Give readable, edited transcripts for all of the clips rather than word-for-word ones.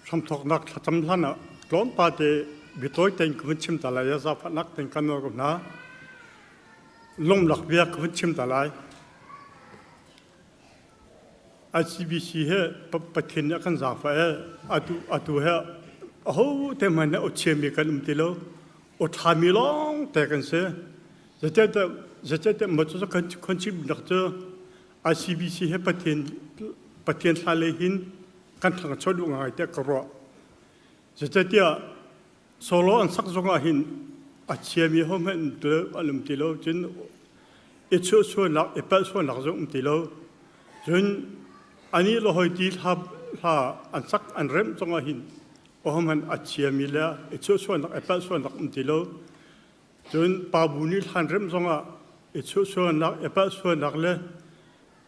Hramthawknak thlacam hlan ah tlawmpal te biatawi tein ka vun chim ta lai i zaangfahnak tein kan nawl ko hna. Lunglak bia ka vun chim ta lai. ICBC he Pathian nih a kan zaangfah i atu he aho te hmanh nih aw chiami kan um ti lo. Aw ṭhami lawng te kan si. Zeicahtiah maw cu kan chimnak cu ICBC he Pathian thla lei hin kan ṭhangcho duh ngai tiah ka ruah. Zeicahtiah solo an sak zongah hin a chiami hohmanh an um ti lo, cun i chuahsualnak, i palhsualnak zong um ti lo. Cun anih le hoi ti hla an sak an remh zongah hin hohmanh a chiami le i chuahsualnak, i palhsualnak um ti lo. Cun pa bu nih hlan remh zongah i chuahsualnak, i palhsualnak le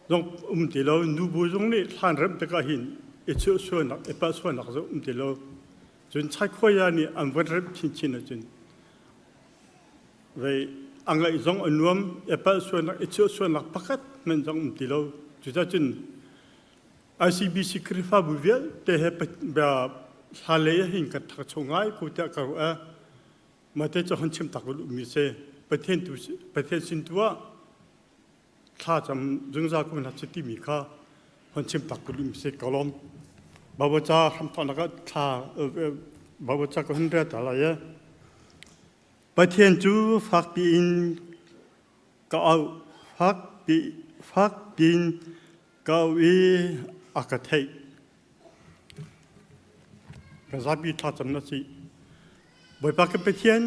zong um ti lo. Nubu zong nih hlan remh tikah hin i chuahsualnak, i palhsualnak zong um ti lo. Cun Chaikhuaya nih an von remh chinchin ahcun vei a ngaih zong a nuam, i palhsualnak, i chuahsualnak pakhat hmanh zong um ti lo. Cucacun ICBC Khrihfabu vialte he hla lei ah hin kan thangcho ngai ko tiah ka ruah. Mah te cu hon chim tak duhmi si. Pathian tu Pathian sin tu ah thla cam zungzal ko hna si timi kha hon chim tak duhmi si ka lawm. Baibal ca hramthawknak ah thla Baibal ca ka hun rel ta lai i Pathian cu fakpi in ka auh fakpi fakpiin ka auh i a ka theih. Kan zapi thlacam na si. Bawipa kan Pathian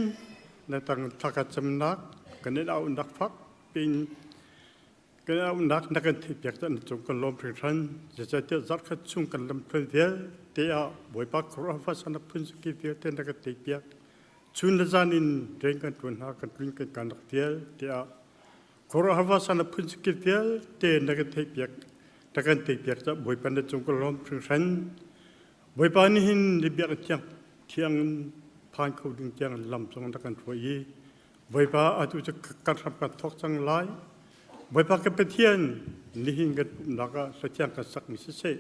na tang thla ka camnak kan in auhnak fak pin kan auhnak na kan theihpiak ca na cung kan lawm hringhran. Zeicahtiah zarhkhat chung kan lamthluan vialte ah Bawipa khuaruahhar sana phun zakip vialte na kan theihpiak. Chun le zan in rian kan ṭuan hna kan tlun kan kanak vialte ah Khuaruahhar sana phun zakip vialte na kan theihpiak na kan theihpiak ca Bawipa na cung kan lawm hringhran. Bawipa nih hin na biakinn thiang thiang in phan kho ding tiang lam cung na kan hruai i Bawipa atu cu kan hram kan thawk cang lai. Bawipa kan Pathian nihin kan pumhnak ah hlathiang kan sakmi siseh,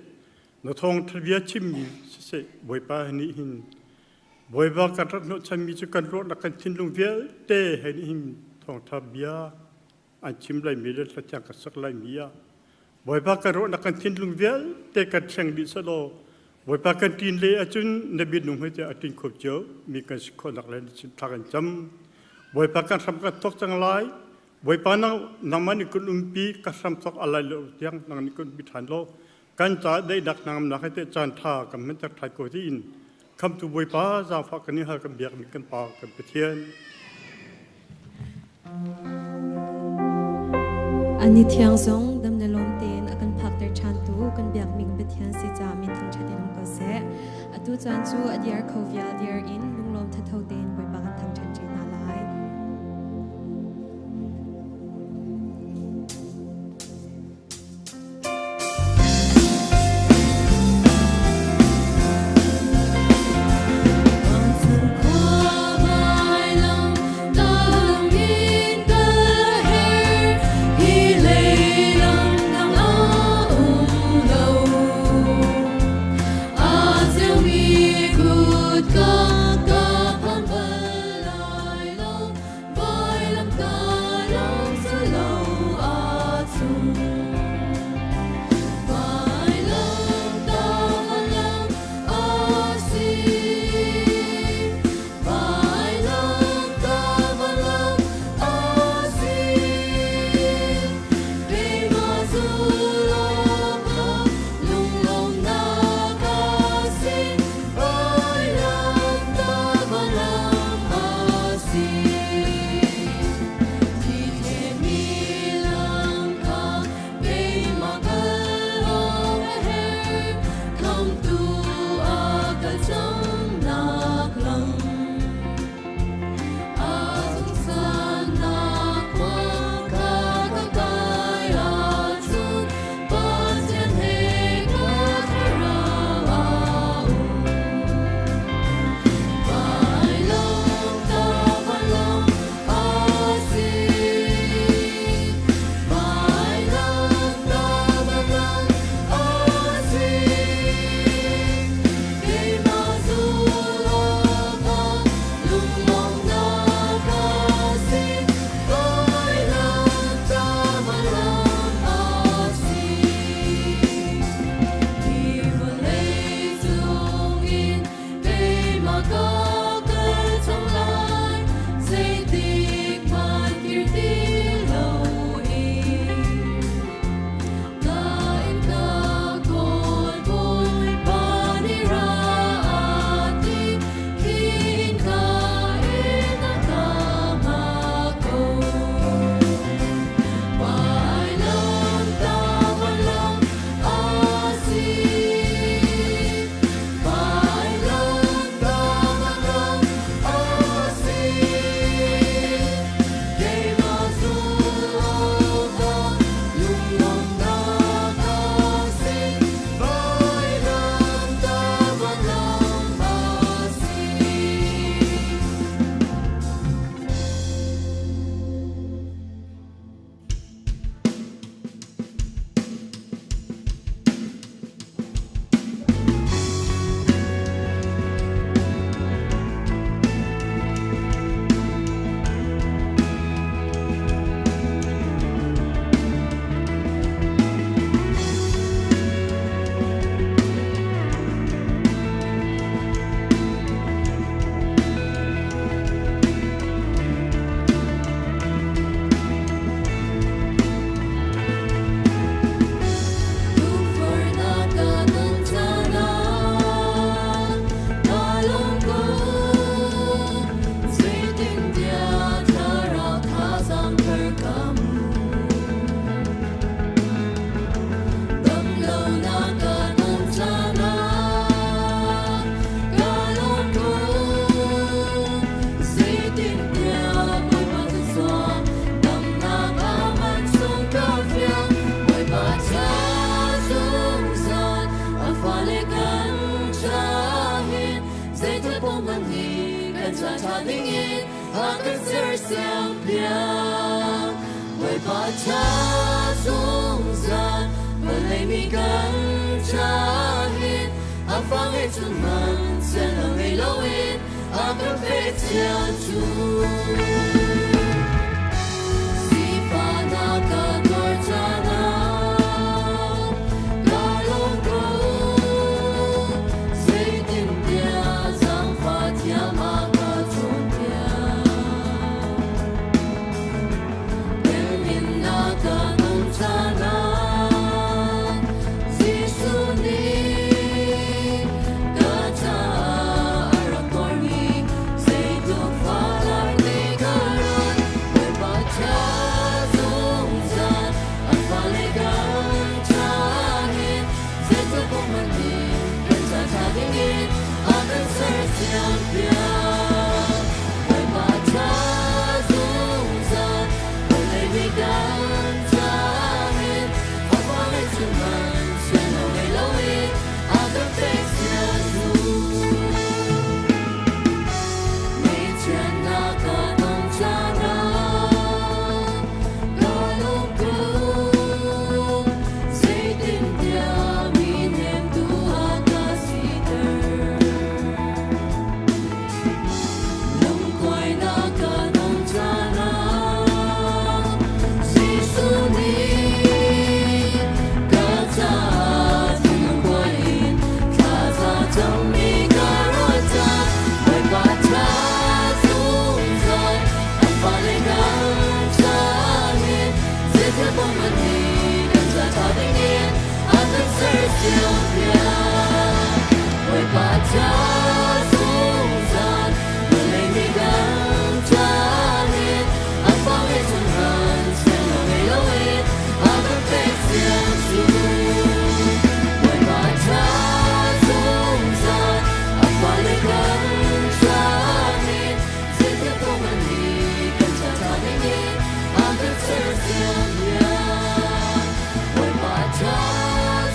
na thawngṭha bia chimmi siseh, Bawipa nih hin Bawipa kan rat hnawhchanmi cu kan ruahnak kan thinlung vialte he nih hin thawngṭha bia an chim laimi le hlathiang kan sak laimi ah Bawipa kan ruahnak kan thinlung vialte kan thleng dih selaw Bawipa kan ṭin le ahcun na bianung he tiah a ṭin kho cio mi kan si khawhnak le na thla kan cam. Bawipa kan hram kan thawk cang lai. Bawipa nang nangmah nih kun umpi ka hram thawk a lai lo tiang nang nih kun umpi ṭhan law kan ca daihnak hnangamnak he teh caan ṭha kan hmanter ṭhai ko tiin khamtu Bawipa zaangfah kan i hal kan biakmi kan Pa kan Pathian. Ani thiang zong dam le lawm tein a kan phakter ṭhantu kan biakmi kan Pathian si caah min thangṭhat in um ko seh. Atu caan cu a diar kho vial diar in lunglawm thatho tein Bawipa kan thangṭhat ṭi hna lai. Kan ca ṭha dingin a kan sersiam piak. Bawipa ṭha zungzal vawlei mi kan ṭha hin a fa ngeihchun man sian lo ngei loin a kan pek cia cu. Sifahnak ka tuar caan ah ka lawm ko. Zeitintiah zaangfah thiam a ka cawnpiak. Temhinnak ka ton caan ah Jesuh nih ka caah a rak tuarmi zeitluk fah lai ti ka ruat. Bawipa ṭha zungzal a fale kan ṭha hin zeitluk hmanh nih kan ca ṭha dingin a kan sersiam piak. Bawipa ṭha zungzal vawlei mi kan ṭha hin a fale chung man sian lo ngei loin a kan pek cia cu. Ngaihchiatnak ka tong caan ah ka lawm ko. Zeitintiah mi hnemtu a ka siter. Lungkuainak ka tong caan ah Jesuh nih ka caah thinlung kuai in thlaza cammi ka ruat caan. Bawipa ṭha zungzal a fale kan ṭha hin zeithil hmanh nih kan ca ṭha dingin a kan sersiam piak. Bawipa ṭha zungzal vawlei mi kan ṭha hin a fale chung hmanh sian lo ngei loin a kan pek cia cu. Bawipa ṭha zungzal a fale kan ṭha hin zeithil hmanh nih kan ca ṭha dingin a kan sersiam piak. Bawipa ṭha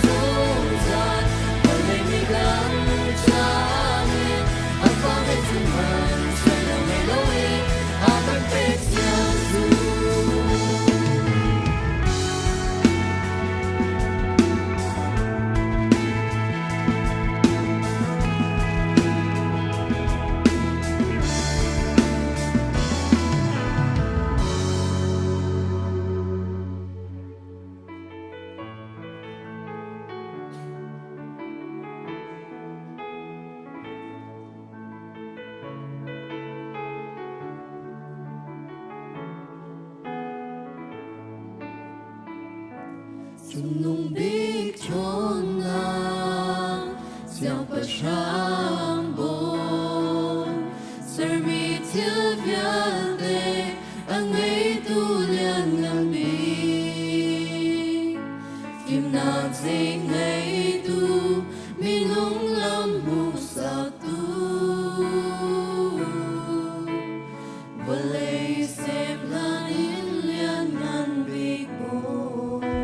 zungzal vawlei mi kan ṭha hin a fale chung hmanh sian lo ngei loin a kan pek cia cu. Cungnung bik ṭhawnnak siangpahrang bawi sermi thil vialte a ngeitu lianngan bik fimnak zik ngeitu minung lam hmuhsaktu vawlei semhlan in lianngan bik bawi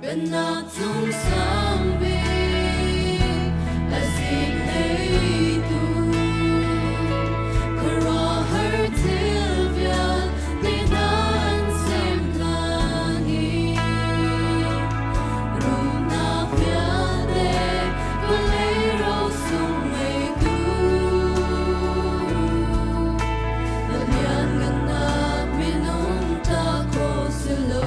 pennak cung sang bik a zik ngeitu khuaruahhar thil vialte hna an semhlan i rumnak vialte vawlei rosung ngeitu na lianngannak minung ta khawh si lo.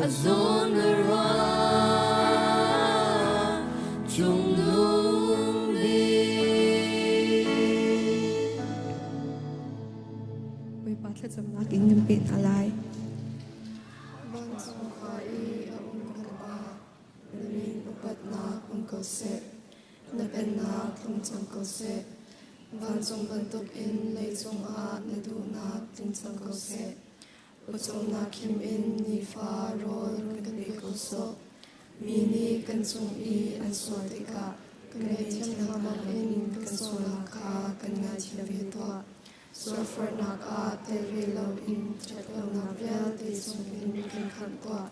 zawn na ruah cungnung bik. Bawipa thlacamnak in kan peh hna lai. Vancung khua i a um kan Pa, na min upatnak um ko seh. Na pennak tlung cang ko seh. Vancung bantukin leicung ah na duhnak tling cang ko seh. Pawcawmnak khim in nifa rawl kan pe ko sawh. Mi nih kan cung i an sual tikah kan ngaihthiam hna bangin kan sualnak kha kan ngaithiam ve tuah. Sualforhnak ah tel ve loin ṭhatlonak vialte chungin kan khamh tuah.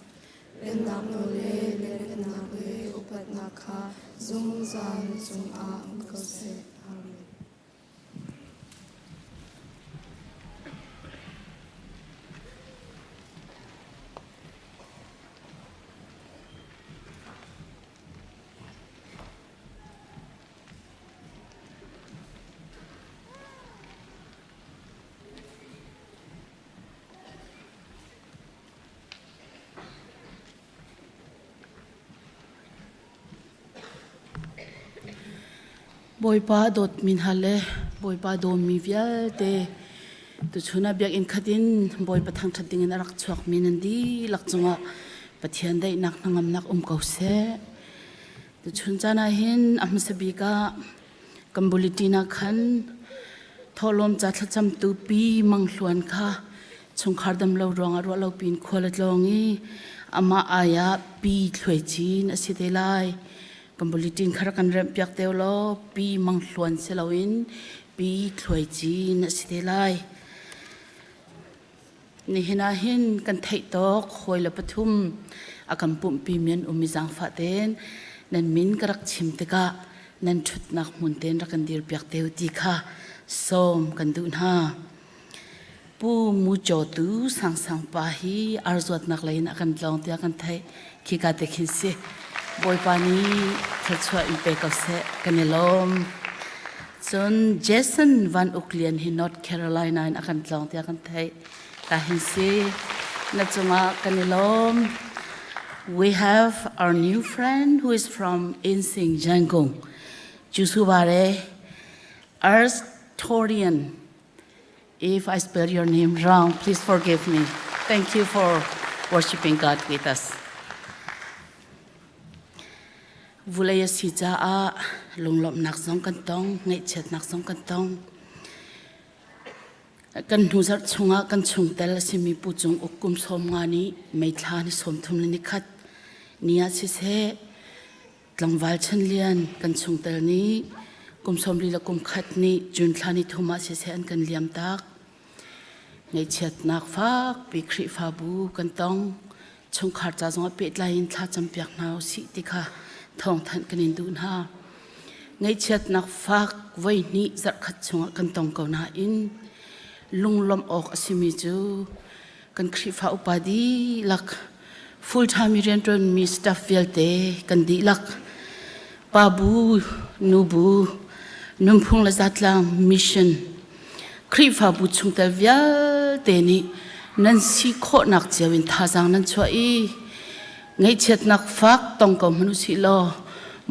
Pennak nawl le lianhngannak le upatnak kha zungzal na cungah um ko seh. Amen. Bawipa dawtmi hna le Bawipa dawmi vialte tuchun ah biakinn khat in Bawipa thangṭhat dingin a rak chuakmi nan dihlak cungah Pathian daihnak hnangamnak um ko seh. Tuchun caan ah hin a hmasa bik ah kan bulletin ah khan thawhlawm ca thlacamtu Pi Mang Hluan kha chungkhar damlo ruangah ruah lo piin khual a tlawng i amah ai ah Pi Thluai Cin a si te lai. Kan bulletin kha rak kan remh piak te law Pi Mang Hluan si loin Pi Thluai Cin a si te lai. Nihin ah hin kan theih tawk hawi le pathum a kan pumhpi mi an um i zaangfah tein nan min ka rak chim tikah nan ṭhutnak hmun tein rak kan dirpiak te u ti kha sawm kan duh hna. Pu Mu Caw Tu Sangsang pa hi arzuatnak lei in a kan tlawng tiah kan theih. Khika te khin si. Bawipa nih thluachuah in pe ko seh. Kan i lawm. Cun Jason Van Uk Lian hi North Carolina in a kan tlawng tiah kan theih. Ka hin si. Na cungah kan i lawm. We have our new friend who is from Insing Janggung. Jusubare Earth Torian. If I spell your name wrong, please forgive me. Thank you for worshiping God with us. Vulei a si caah lunglawmhnak zong kan tong, ngaihchiatnak zong kan tong. Kan hnuzarh chungah kan chungtel a simi Pu Cung Uk kum 50 nih meithla ni 30 le nikhat ni ah siseh tlangval Chan Lian kan chungtel nih kum 40 le kum khat nih June thla ni thum ah siseh an kan liam tak. Ngaihchiatnak fakpi Khrihfabu kan tong. Chungkhar ca zongah pehtlai in thla campiak hna usih ti kha thawngthanh kan in duh hna. Ngaihchiatnak fak voi hnih zarhkhat chungah kan tong ko nain lunglawmh awk a simi cu kan Khrihfa upa dihlak full time i rianṭuanmi staff vialte kan dihlak pa bu nu bu nunphung le zatlang mission Khrihfabu chungtel vialte nih nan si khawhnak cio in thazaang nan chuah i ngaihchiatnak fak tong ko hmanh usih law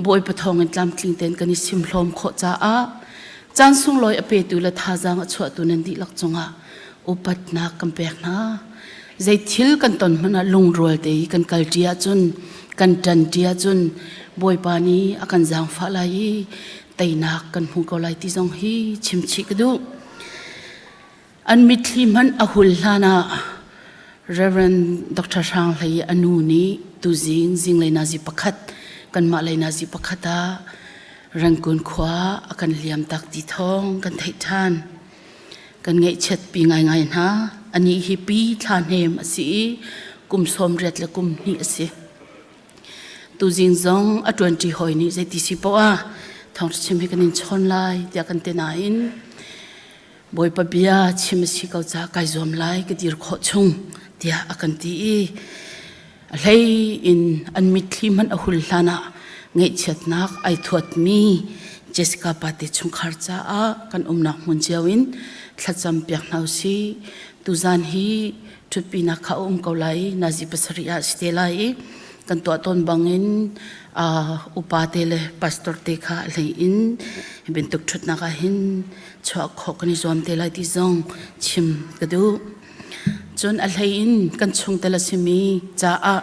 Bawipa thawngin tlamtling tein kan i simhlawm khawh caah caan sunglawi a petu le thazaang a chuahtu nan dihlak cungah upatnak kan pek hna. Zei thil kan ton hmanh ah lungrual te i kan kalṭi ahcun kan ṭanṭi ahcun Bawipa nih a kan zaangfah lai i teinak kan hmu ko lai ti zong hi chimchih ka duh. An mitthli hmanh a hul hlan ah Reverend Dr. Hrang Hlei a nu nih tuzing zinglei nazi pakhat kanmah lei nazi pakhat ah Rangoon khua a kan liam tak ti thawng kan theih ṭhan. Kan ngaihchiat pi ngaingai hna. Anih hi pi thla hnem a si i kum 80 le kum hnih a si. Tuzing zong a ṭuanṭi hawi nih zeiti si poah ah thawngṭha chim hi kan in chawn lai tiah kan ti nain Bawipa bia chim a si ko caah kai zuam lai ka dir khawh chung tiah a kan ti i a hlei in an mitthli hmanh a hul hlan ah ngaihchiatnak ai thuatmi Jessica pate chungkhar caah kan umnak hmun cio in thlacam piak hna usih. Tuzan hi ṭhutpinak kha a um ko lai i nazi pasarih ah si te lai i kan tuah tawn bangin upa te le pastor te kha a hlei in hi bantuk ṭhutnak ah hin chuah khawh kan i zuam te lai ti zong chim ka duh. Cun a hlei in kan chungtel a simi caah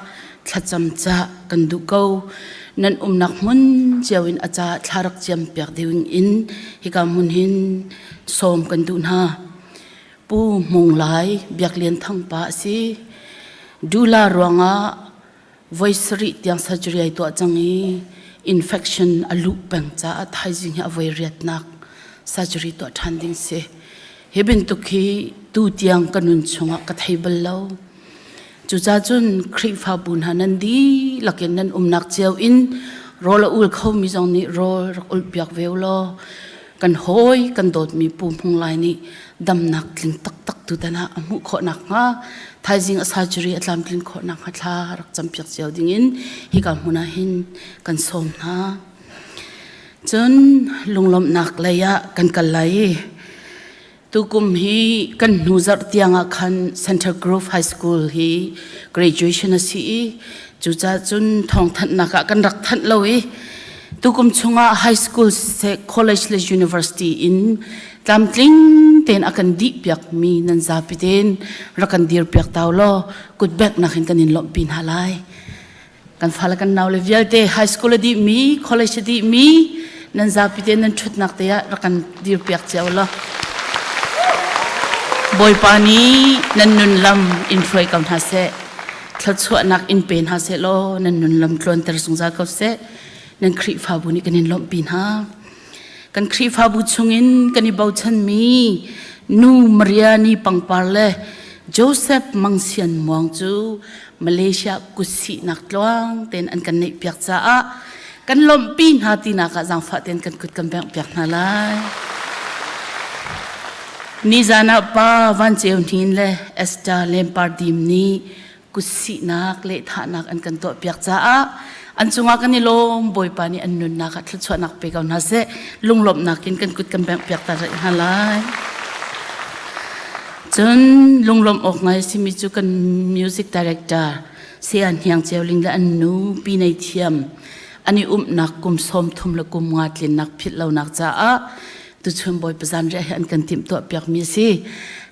thlacam ca kan duh ko. Nan umnak hmun cio in a caah thla rak ciam piak ding in hika hmun hin sawm kan duh hna. Pu Hmung Lai Biak Lian Thang pa a si. Dula ruangah voi sarih tiang surgery ai tuah cang i infection a luh peng caah thaizing hi a voi riatnak surgery tuah ṭhan ding si. Hi bantuk hi tu tiang ka nun chungah ka thei bal lo. Cucaah cun Khrihfabu hna nan dihlak in nan umnak cio in rawl a ul khomi zong nih rawl rak ulhpiak ve u law kan hawi kan dawtmi Pu Hmung Lai nih damnak tling taktak tutan ah a hmuh khawh nakhnga thaizing a surgery a tlamtlin khawh nakhnga thla rak campiak cio dingin hika hmun ah hin kan sawm hna. Cun lunglawmhnak lei ah kan kal lai i tukum hi kan hnu zarh tiang ah khan Center Grove High School hi graduation a si i cucaah cun thawngthanhnak ah kan rak thanh lo i tukum chungah high school siseh college le university in tlamtling tein a kan dih piakmi nan zapi tein rak kan dir piak tau law kutbek nak in kan in lawmhpi hna lai. Kan fale kan nau le vialte high school a dih mi, college a dih mi nan zapi tein nan ṭhutnak te ah rak kan dir piak cio law. Bawipa nih nan nun lam in hruai ko hna seh. Thluachuahnak in pe hna seh law nan nun lam tluanter zungzal ko seh. Nan Khrihfabu nih kan in lawmhpi hna. Kan Khrihfabu chungin kan i bochanmi Nu Maria Ni Pangpar le Joseph Mang Sian Muang cu Malaysia kutsihnak tluang tein an kan neihpiak caah kan lawmhpi hna tinak ah zaangfah tein kan kut kan benghpiak hna lai. Nizan ah Pa Van Ceu Hnin le Esther Lempar Dim nih kutsihnak lehthahnak an kan tuahpiak caah an cungah kan i lawm. Bawipa nih an nunnak ah thluachuahnak pe ko hna seh. Lunglawmhnak in kan kut kan benghpiak ta rih hna lai. Cun lunglawmh awk ngai a simi cu kan music director Saya Hniang Ceu Ling le an nu Pi Nei Thiam an i umnak kum 30 le kum nga tlinnak philh lonak caah tuchun Bawipa zanriah hi an kan timhtuah piakmi a si.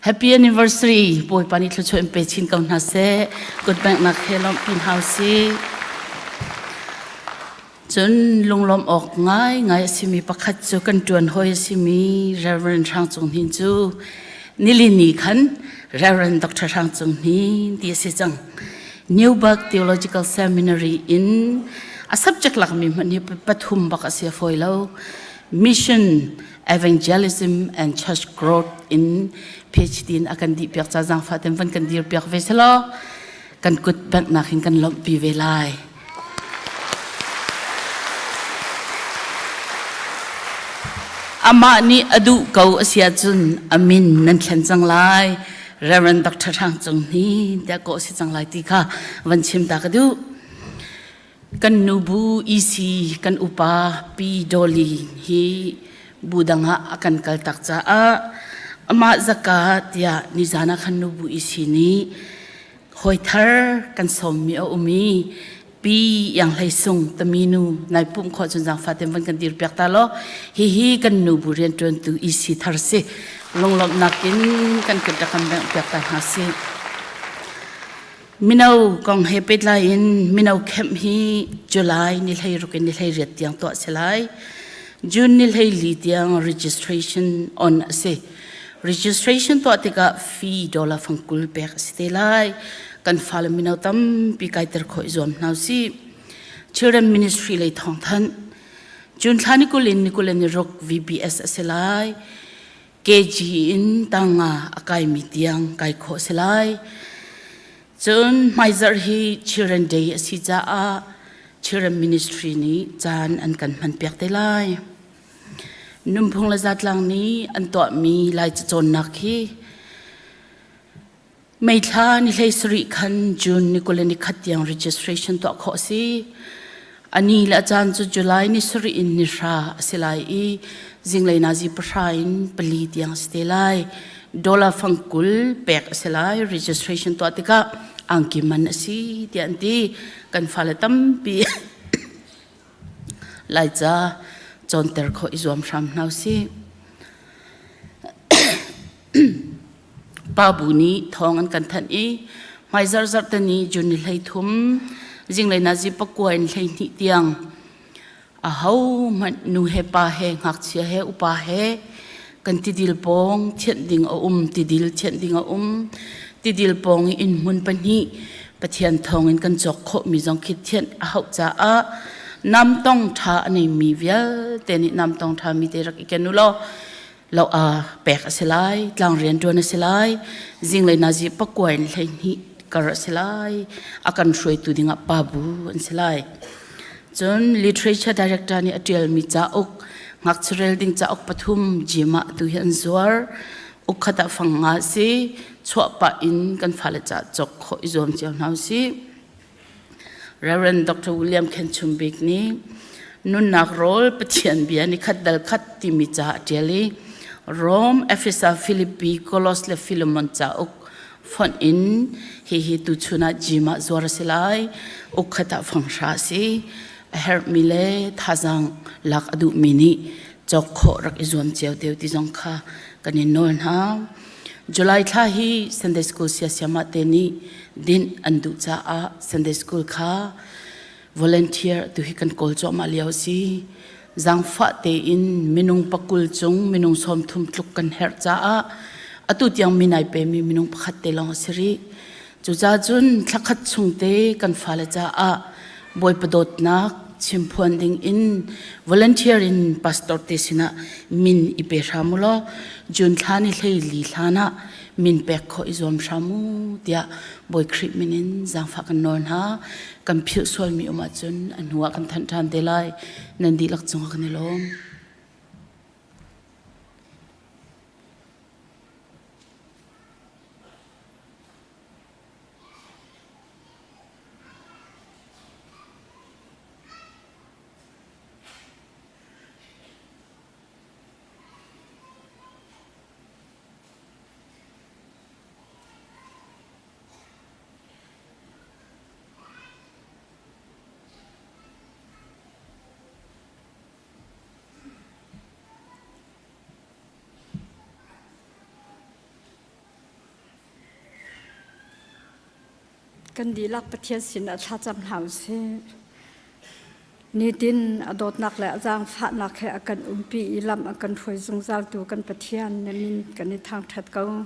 Happy anniversary! Bawipa nih thluachuah in pe chin ko hna seh. Good banknak he lawmhpi hna usih. Cun lunglawmh awk ngaingai a simi pakhat cu kan ṭuan hawi a simi Reverend Hrang Cung Hnin cu nilini khan Reverend Dr. Hrang Cung Hnin ti a si cang. Newburgh Theological Seminary in a subject lakmi hmanh hi pathum bak a si a fawi lo. Mission, Evangelism and Church Growth in PhD in a kan dih piak ca zaangfah ten van kan dir piak ve selaw kan kut bengh in kan lawmhpi ve lai. Amah nih a duh ko a si ahcun a min nan thlen cang lai. Reverend Dr. Hrang Cung Hnin tiah kawh si cang lai ti kha van chim ta ka duh. Kan nubu EC kan upa Pi Dolly hi bu dang ah a kan kaltak caah amah zaka tiah nizan ah khan nubu EC nih hawi thar kan sawmmi a um i Pi Iang Hlei Sung tami nu nai pumh khawh cun zaangfah ten van kan dir piak ta law hihi kan nubu rianṭuantu EC thar si lunglawmhnak in kan kut rak kan bengh piak ta hna si. Mino kong he pehtlai in mino camp hi July ni 16 in ni 18 tiang tuah a si lai. June ni 14 tiang registration on a si. Registration tuah tikah fee dollar fang 20 pek a si te lai. Kan fale mino tampi kaiter khawh i zuam hna usih. Children Ministry lei thawngthanh. June thla ni 20 in ni 26 VBS a si lai. KG in tanga a kaimi tiang kai khawh si lai. Cun hmaizarh hi Children Day a si caah Children Ministry nih caan an kan hmanpiak te lai. Nunphung le zatlang nih an tuahmi Lai cacawnnak hi May thla ni 17 khan June ni 21 tiang registration tuah khawh a si. A ni le a caan cu July ni sarih in ni hra a si lai i zinglei nazi pahra in pali tiang a si te lai. Dollar fang 20 pek a si lai. Registration tuah tikah angki man a si tiah an ti. Kan fale tampi Laica cawnter khawh i zuam hram hna usih. Pa bu nih thawng an kan thanh i hmai zarhzarh te ni June ni 13 zinglei nazi pakua in 12 tiang ahohmanh nu he pa he ngakchia he upa he kan tidil pawng thianh ding a um tidil thianh ding a um tidil pawng i inn hmun pahnih Pathian thawng in kan cawk khawhmi zong khi thianh a hauh caah namtong ṭha a neimi vialte nih namtong ṭha mi te rak i ken u law lo a pek a si lai tlang rian ṭuan a si lai zinglei nazi pakua in 12 kar a si lai a kan hruaitu dingah pa bu an si lai. Cun literature director nih a ṭialmi cauk ngakchia rel ding cauk pathum gym ah atu hi an zuar. Ukkhat ah fang nga a si. Chuah pah in kan fale ca cawk khawh i zuam cio hna usih. Reverend Dr. William Khen Chum Bik nih nunnak rawl Pathian bia ni khat dal khat timi ca a ṭial i Rome, Efesa, Philippi, Kolos le Philemon cauk fonh in hihi tuchun ah gym ah zuar a si lai. Ukkhat ah fang hra a si. A herhmi le thazaang lak a duhmi nih cawk khawh rak i zuam cio te ti zong kha kan in nawl hna. July thla hi Sunday School siasiamah te nih dinh an duh caah Sunday School kha volunteer tu hi kan kawl cuahmah lio a si. Zaangfah tein minung pakul cung minung 30 tluk kan herh caah atu tiang min ai pemi minung pakhat te lawng a si rih. Cucaah cun thlakhat chung te kan fale caah Bawipa dawtnak chimphuan ding in volunteer in pastor te sinah min i pe hram u law June thla ni 14 hlan ah min pek khawh i zuam hram u tiah Bawi Khrih min in zaangfah kan nawl hna. Kan philh sualmi um ahcun a hnu ah kan thanh ṭhan te lai. Nan dihlak cungah kan i lawm. Kan dihlak Pathian sinah thlacam hna usih. Nitin a dawtnak le a zaangfahnak he a kan umpi i lam a kan hruai zungzaltu kan Pathian na min kan i thangṭhat ko.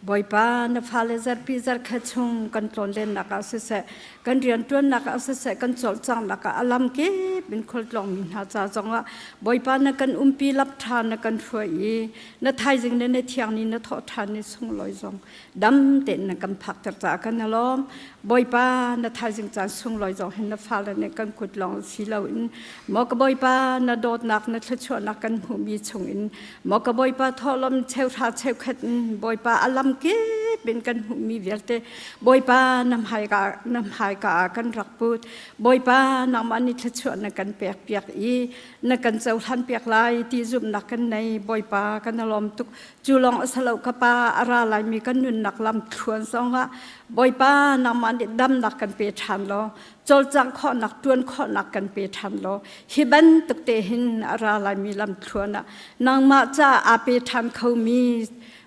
Bawipa, na fale zarhpi zarhkhat chung kan tlawnlennak ah siseh, kan rianṭuannak ah siseh, kan cawlcanghnak ah a lam kip in khualtlawngmi hna ca zongah Bawipa na kan umpi lam ṭha na kan hruai i na thaizing le na thiang ni na thawh ṭhan ni sunglawi zong dam tein na kan phakter caah kan i lawm. Bawipa na thaizing caan sunglawi zong hin na fale nih kan kut lawng si loin maw ka Bawipa na dawtnak na thluachuahnak kan hmuhmi chungin maw ka Bawipa thawhlawm cheuhra cheukhat in Bawipa a lam kip in kan hmuhmi vialte Bawipa na hmaika na hmaika ah kan rak put. Bawipa nangmah nih thluachuah na kan pek piak i na kan cohlan piak lai ti zumhnak kan nei. Bawipa kan i lawm tuk. Cu lawng a si lo ka pa a ra laimi kan nunnak lam thluan zongah Bawipa nangmah nih damnak kan pe ṭhan law cawlcangh khawhnak ṭuan khawhnak kan pe ṭhan law hi bantuk te hin a ra laimi lam thluan ah nangmah caah aa pe ṭhan khomi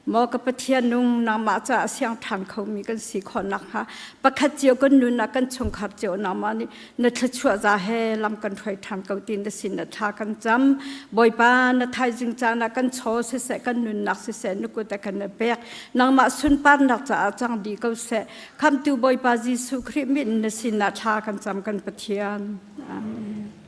Maw ka Pathian nung nangmah caah siang ṭhan khomi kan si khawh nakhnga pakhat cio kan nun ah kan chungkhar cio nangmah nih na thluachuah za he lam kan hruai ṭhan ko ti na sin na thla kan cam. Bawipa na thaizing caan ah kan chaw siseh kan nunnak siseh na kut ah kan pek. Nangmah sunparnak caah cang dih ko seh. Khamhtu Bawipa Jesuh Khrih min na sin ah thla kan cam kan Pathian. Amen.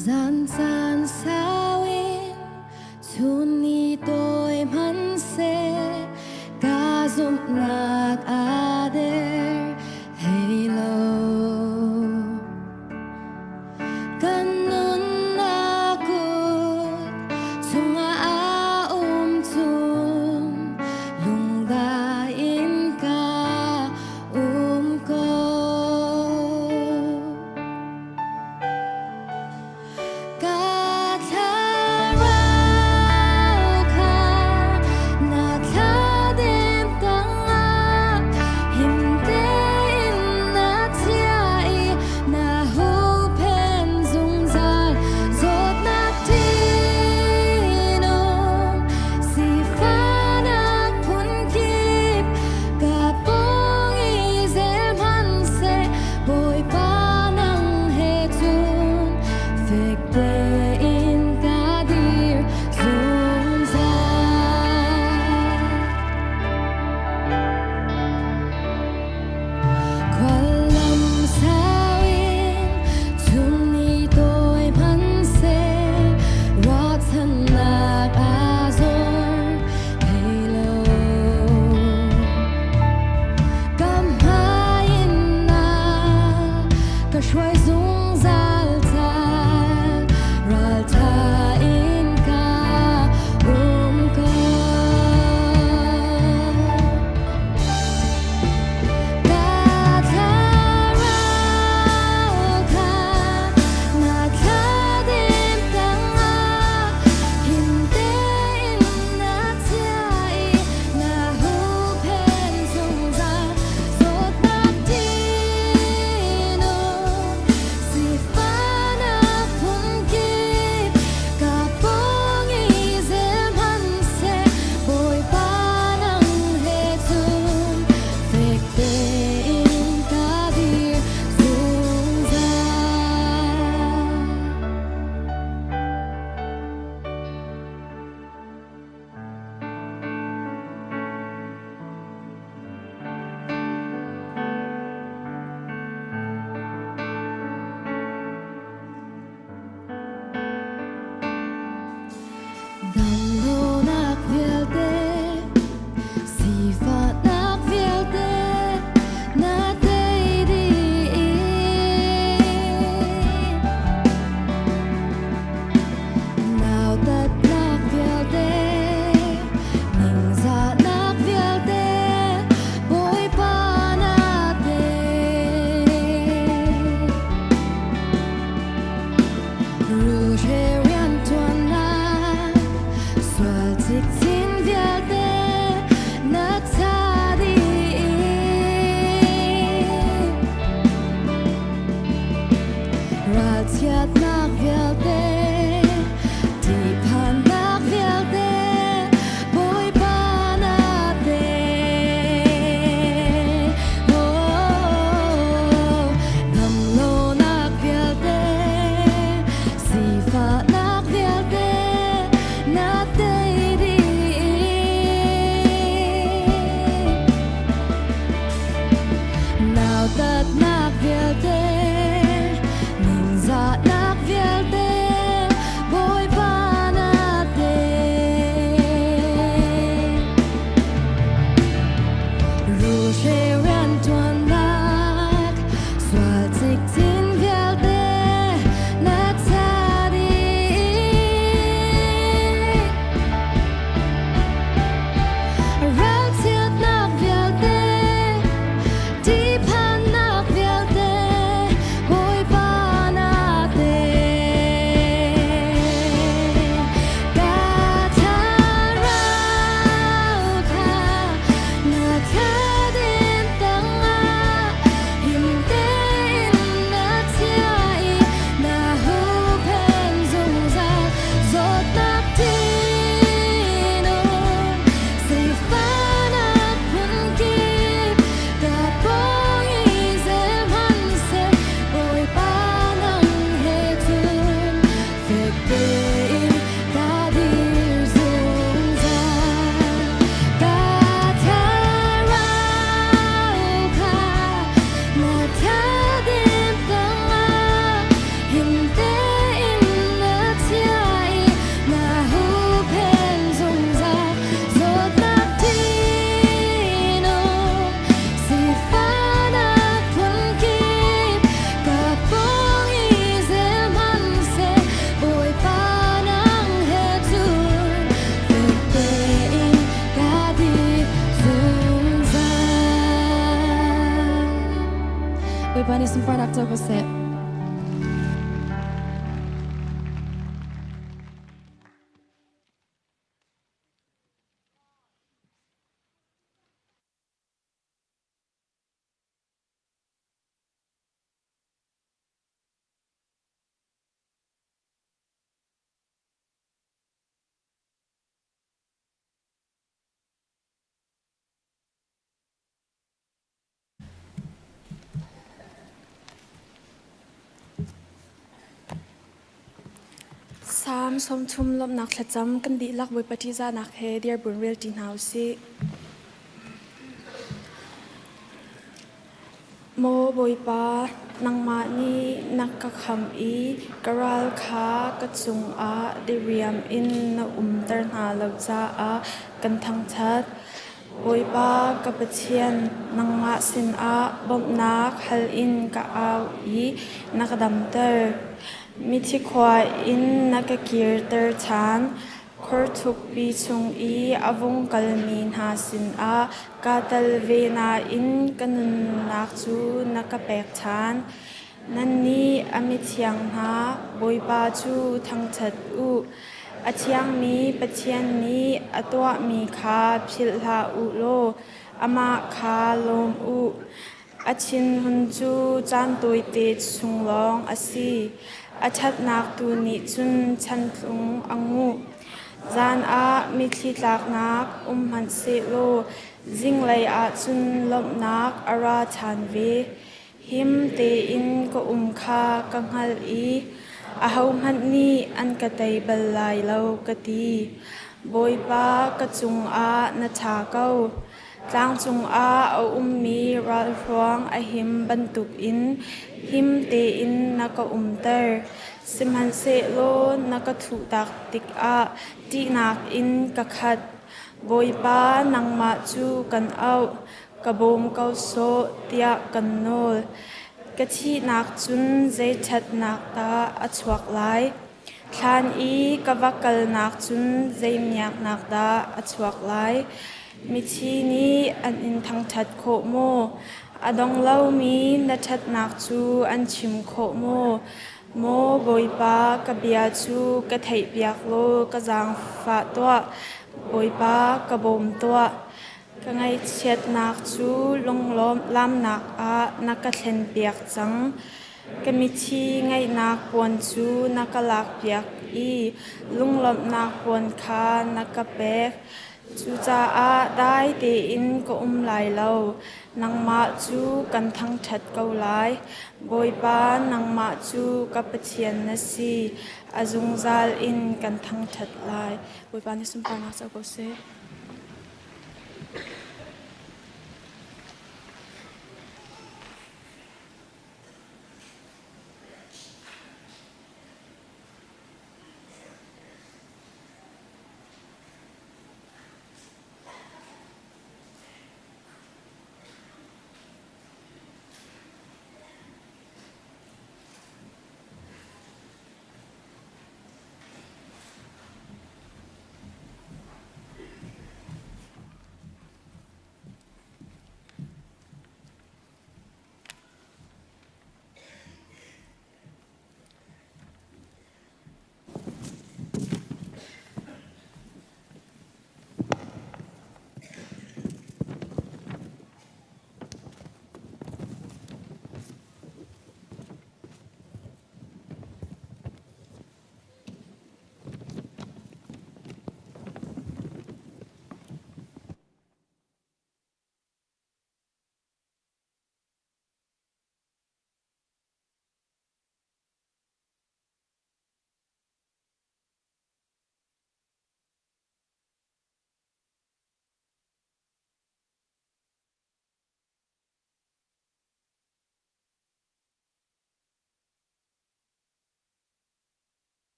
Zan caan sau in chun ni tawi hmanhseh ka zumhnak a der hlei lo. Kan nunnak kut chungah a um cun lungdai in ka um ko. Ka Bawipa nih sunparnak co ko seh. Salm 30 lawmhnak thlacam kan dihlak Bawipa ṭihzahnak he dirbun rel ṭi hna u sih. Maw Bawipa, nangmah nih na ka khamh i ka ral kha ka cungah diriam in na umter hna lo caah kan thangṭhat. Bawipa ka Pathian, nangmah sinah bawmhnak hal in ka au i na ka damter. Mithi khua in na ka kirter ṭhan. Khor thukpi chung i a vung kalmi hna sinah kaa tel ve nain ka nunnak cu na ka pek ṭhan. Nannih a mithiang hna, Bawipa cu thangṭhat u. A thiangmi Pathian nih a tuahmi kha philh hlah u law amah kha lawm u. A thinhun cu caan tawite chung lawng a si. A ṭhatnak tu nih cun chantlung a nguh. Zan ah mitthli tlaknak um hmanh sehlaw zinglei ah cun lawmhnak a ra ṭhan ve. Him tein ka um kha ka hngalh i ahohmanh nih an ka tei bal lai lo ka ti. Bawipa ka cungah na ṭha ko. Tlang cungah a ummi ralhruang a him bantukin him tein na ka umter. Sihmanhsehlaw na ka thuhtak tikah ṭihnak in ka khat. Bawipa, nangmah cu kan auh, ka bawm ko sawh tiah kan nawl. Ka thihnak cun zei ṭhatnak dah a chuak lai? Thlan i ka va kalnak cun zei miaknak dah a chuak lai? Mithi nih an in thangṭhat khawh maw? A dong lomi na ṭhatnak cu an chim khawh maw? Maw Bawipa, ka bia cu ka theihpiak law ka zaangfah tuah. Bawipa, ka bawm tuah. Ka ngaihchiatnak cu lunglawmhnak ah na ka thlenpiak cang. Ka mithi ngaihnak puan cu na ka lakpiak i lunglawmhnak puan kha na ka pek. Cucaah dai tein ka um lai lo, nangmah cu kan thangṭhat ko lai. Bawipa, nangmah cu ka Pathian na si, a zungzal in kan thangṭhat lai. Bawipa nih sunparnak co ko seh.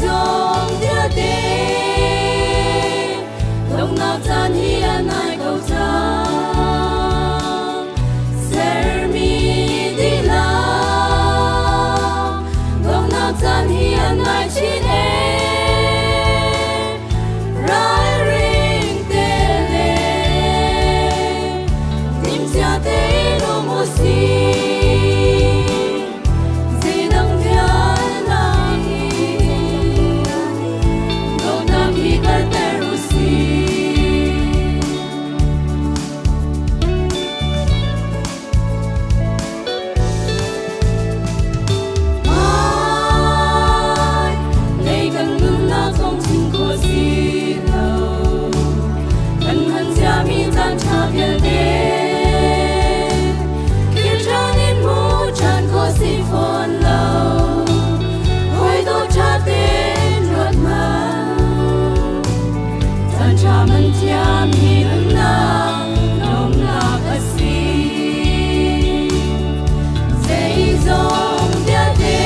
Zeizong vialte donghnak caan hi a nai ko cang. Sermi dihlak donghnak caan hi a nai chin ee. Ralring te le timhcia tein um u sih. Zeidang vialnak in dawtnak hi karter u sih. Hmai lei kan nunnak kong chim khawh si lo. Kan hman ciami caan ṭha vialte kir ṭhan in hmu ṭhan khawh si fawn lo. Hawi dawt ṭha tein ruat hmanh. Caan ṭha man thiam hi nunnak lawmnak a si. Zeizong vialte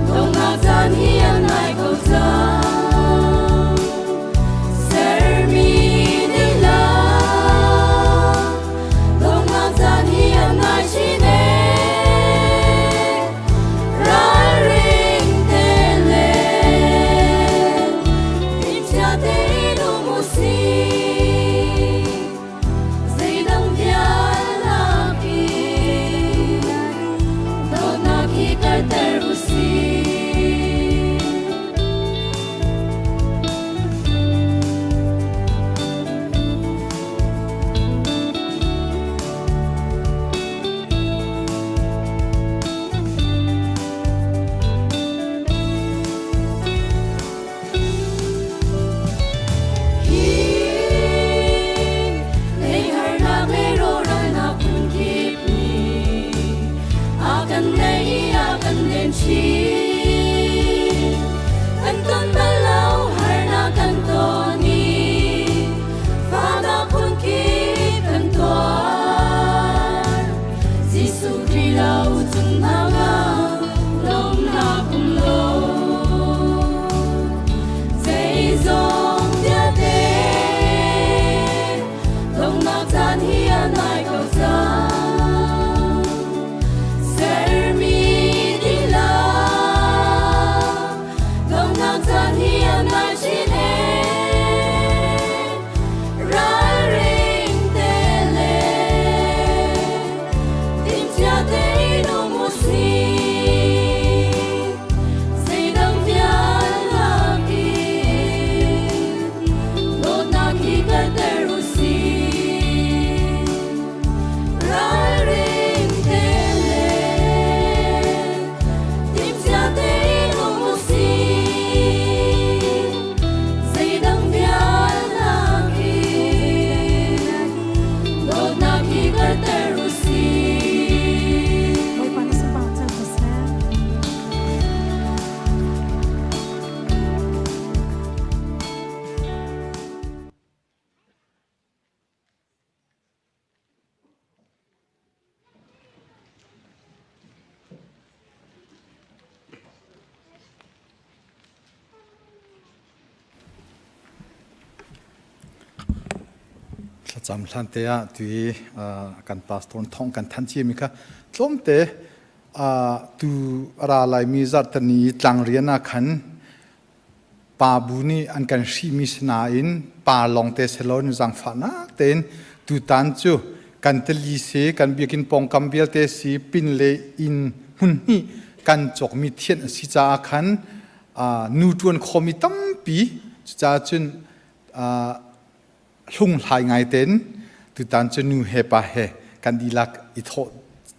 donghnak caan hi a nai ko cang. Sermi dihlak donghnak caan hi a nai chin ee. Ralring te le timhcia tein um u sih. Zeidang vialnak in dawtnak hi karter u sih. Hi lei harnak le rawhralnak phunkip nih a kan nei i a kan len chin. Kan ton bal lo harnak kan ton i fahnak phunkip kan tuar. Jesuh Khrih lo cungnak ah lawmnak um lo. Zeizong vialte donghnak caan hi a nai ko cang. Sermi dihlak donghnak caan hi a nai chin ee. Ralring te le timhcia tein um u sih. Zeidang vialnak in dawtnak hi karter u sih. Ralring te le timhcia tein um u sih. Zeidang vialnak in dawtnak hi karter u sih. Bawipa nih sunparnak cang ko seh. Thlacam hlan te ah tui kan pastor thong kan than cia mi kha tlawmte tu ra laimi zarhtani tlangrian ah khan pa bu nih an kan hrihmi sinain pa lawngte selawn zaangfahnak tein tutan cu kan tali si kan biakinn pawngkam vialte si pin le inn hmun hnih kan cawkmi thianh a si caah khan nu ṭuan khomi tampi cucaah cun hlunghlai ngai tein tutan cu nu he pa he kan dihlak i thawh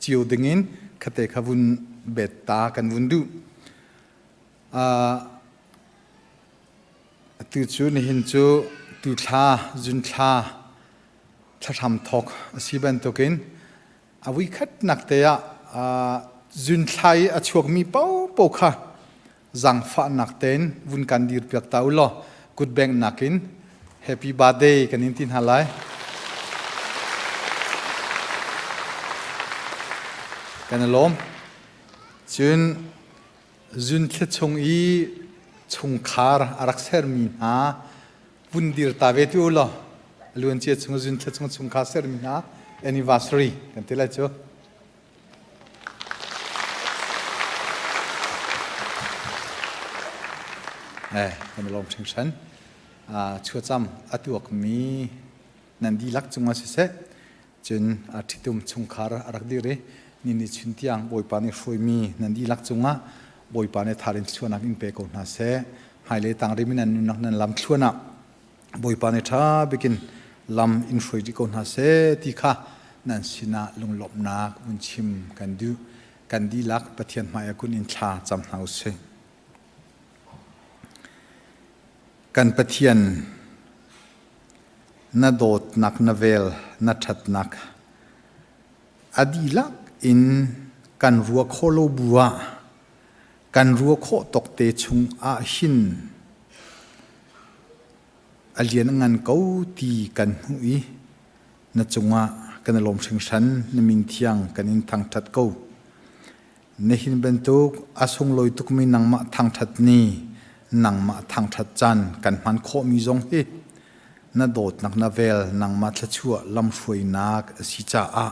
cio dingin khate kha vun bet ta kan vun duh. Atu cu nihin cu tuthla zunthla thlahram thawk a si bantukin a vuikhatnak te ah zunthla i a chuakmi paohpaoh kha zaangfahnak tein vun kan dirpiak ta u law kutbengnak in happy birthday kan in ti hna lai. Kan i lawm. Cun. Zunthla chung i chungkhar a rak sermi hna vun dir ta ve ti u law luancia chung zunthla chung chungkhar sermi hna anniversary kan ti lai cu. Eh, kan i lawm hringhran. Chuacham a tuakmi nan dihlak cungah siseh, cun a ṭhitum chungkhar a rak dir i ni ni chun tiang Bawipa nih hruaimi nan dihlak cungah Bawipa nih thar in thluanak in pe ko hna seh. Hmailei tangrim in nan nunnak nan lam thluan ah Bawipa nih ṭha bikin lam in hruai rih ko hna seh ti kha nan sinah lunglawmhnak vun chim kan duh. Kan dihlak Pathian hmai ah kun in thla cam hna u sih. Kan Pathian na dawtnak na vel na ṭhatnak a dihlak in kan ruah khawh lo bu ah kan ruah khawh tawk te chung ah hin a lian ngan ko ti kan hmuh i na cungah kan i lawm hringhran na min thiang kan in thangṭhat ko. Nihin bantuk a sunglawi tukmi nangmah thangṭhat ni, nangmah thangṭhat caan kan hman khawhmi zong hi na dawtnak na vel nangmah thluachuah lamhruainak a si caah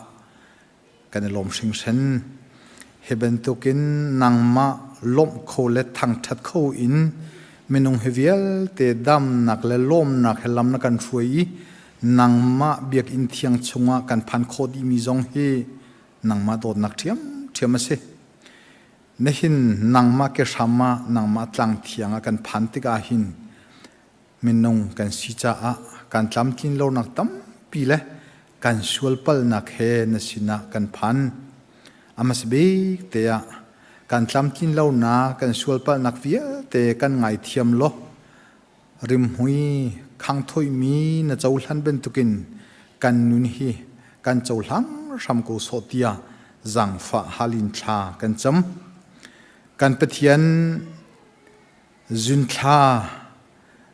kan i lawm hringhran. Hi bantukin nangmah lawmh kho le thangṭhat kho in minung hi vialte damnak le lawmnak he lam na kan hruai i nangmah biakinn thiang chungah kan phan khawh dihmi zong hi nangmah dawtnak ṭhiamṭhiam a si. Nihin nangmah ke hram ah nangmah tlang thiang ah kan phan tikah hin minung kan si caah kan tlamtlin lonak tampi le kan sualpalnak he na sinah kan phan. Amas bik te ah kan tlamtlin lonak kan sualpalnak vialte kan ngaithiam law Rimhmui khangthoimi na cohlan bantukin kan nun hi kan cohlang hram ko sawh tiah zaangfah halin thla kan cam. Kan Pathian zunthla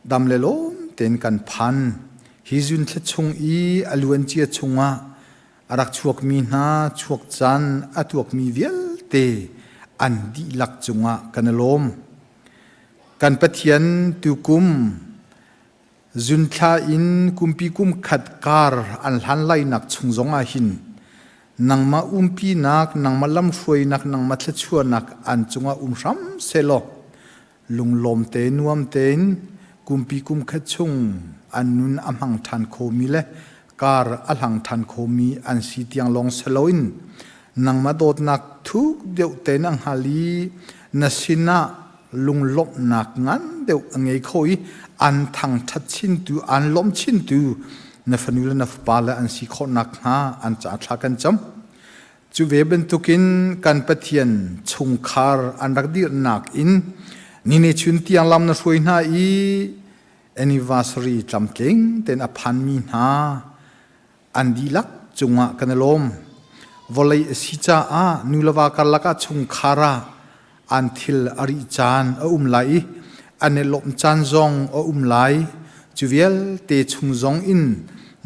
dam le lawm tein kan phan. Hi zunthla chung i a luancia chungah a rak chuakmi hna chuak caan a tuakmi vialte an dihlak cungah kan i lawm. Kan Pathian tukum zunthla in kumpi kum khat kar an hlan lainak chung zong ah hin nangmah umpinak, nangmah lamhruainak, nangmah thluachuahnak an cungah um hram sehlaw lunglawm te nuam tein kumpi kum khat chung an nun a hmang ṭhan khomi le kar a hlang ṭhan khomi an si tiang lawng si loin nangmah dawtnak thuk deuh tein a hngal i na sinah lunglawmhnak ngan deuh a ngei kho i an thangṭhat chintu an lawmh chintu na fanu le na fapa le an si khawh nakhnga an ca thla kan cam. Cu ve bantukin kan Pathian chungkhar an rak dirhnak in nine chun tiang lam na hruai hna i anniversary tlamtling tein a phanmi hna an dihlak cungah kan i lawm. Vawlei a si caah nu le va karlak ah chungkhar ah an thil a rih caan a um lai i an i lawmh caan zong a um lai. Cu vialte chung zong in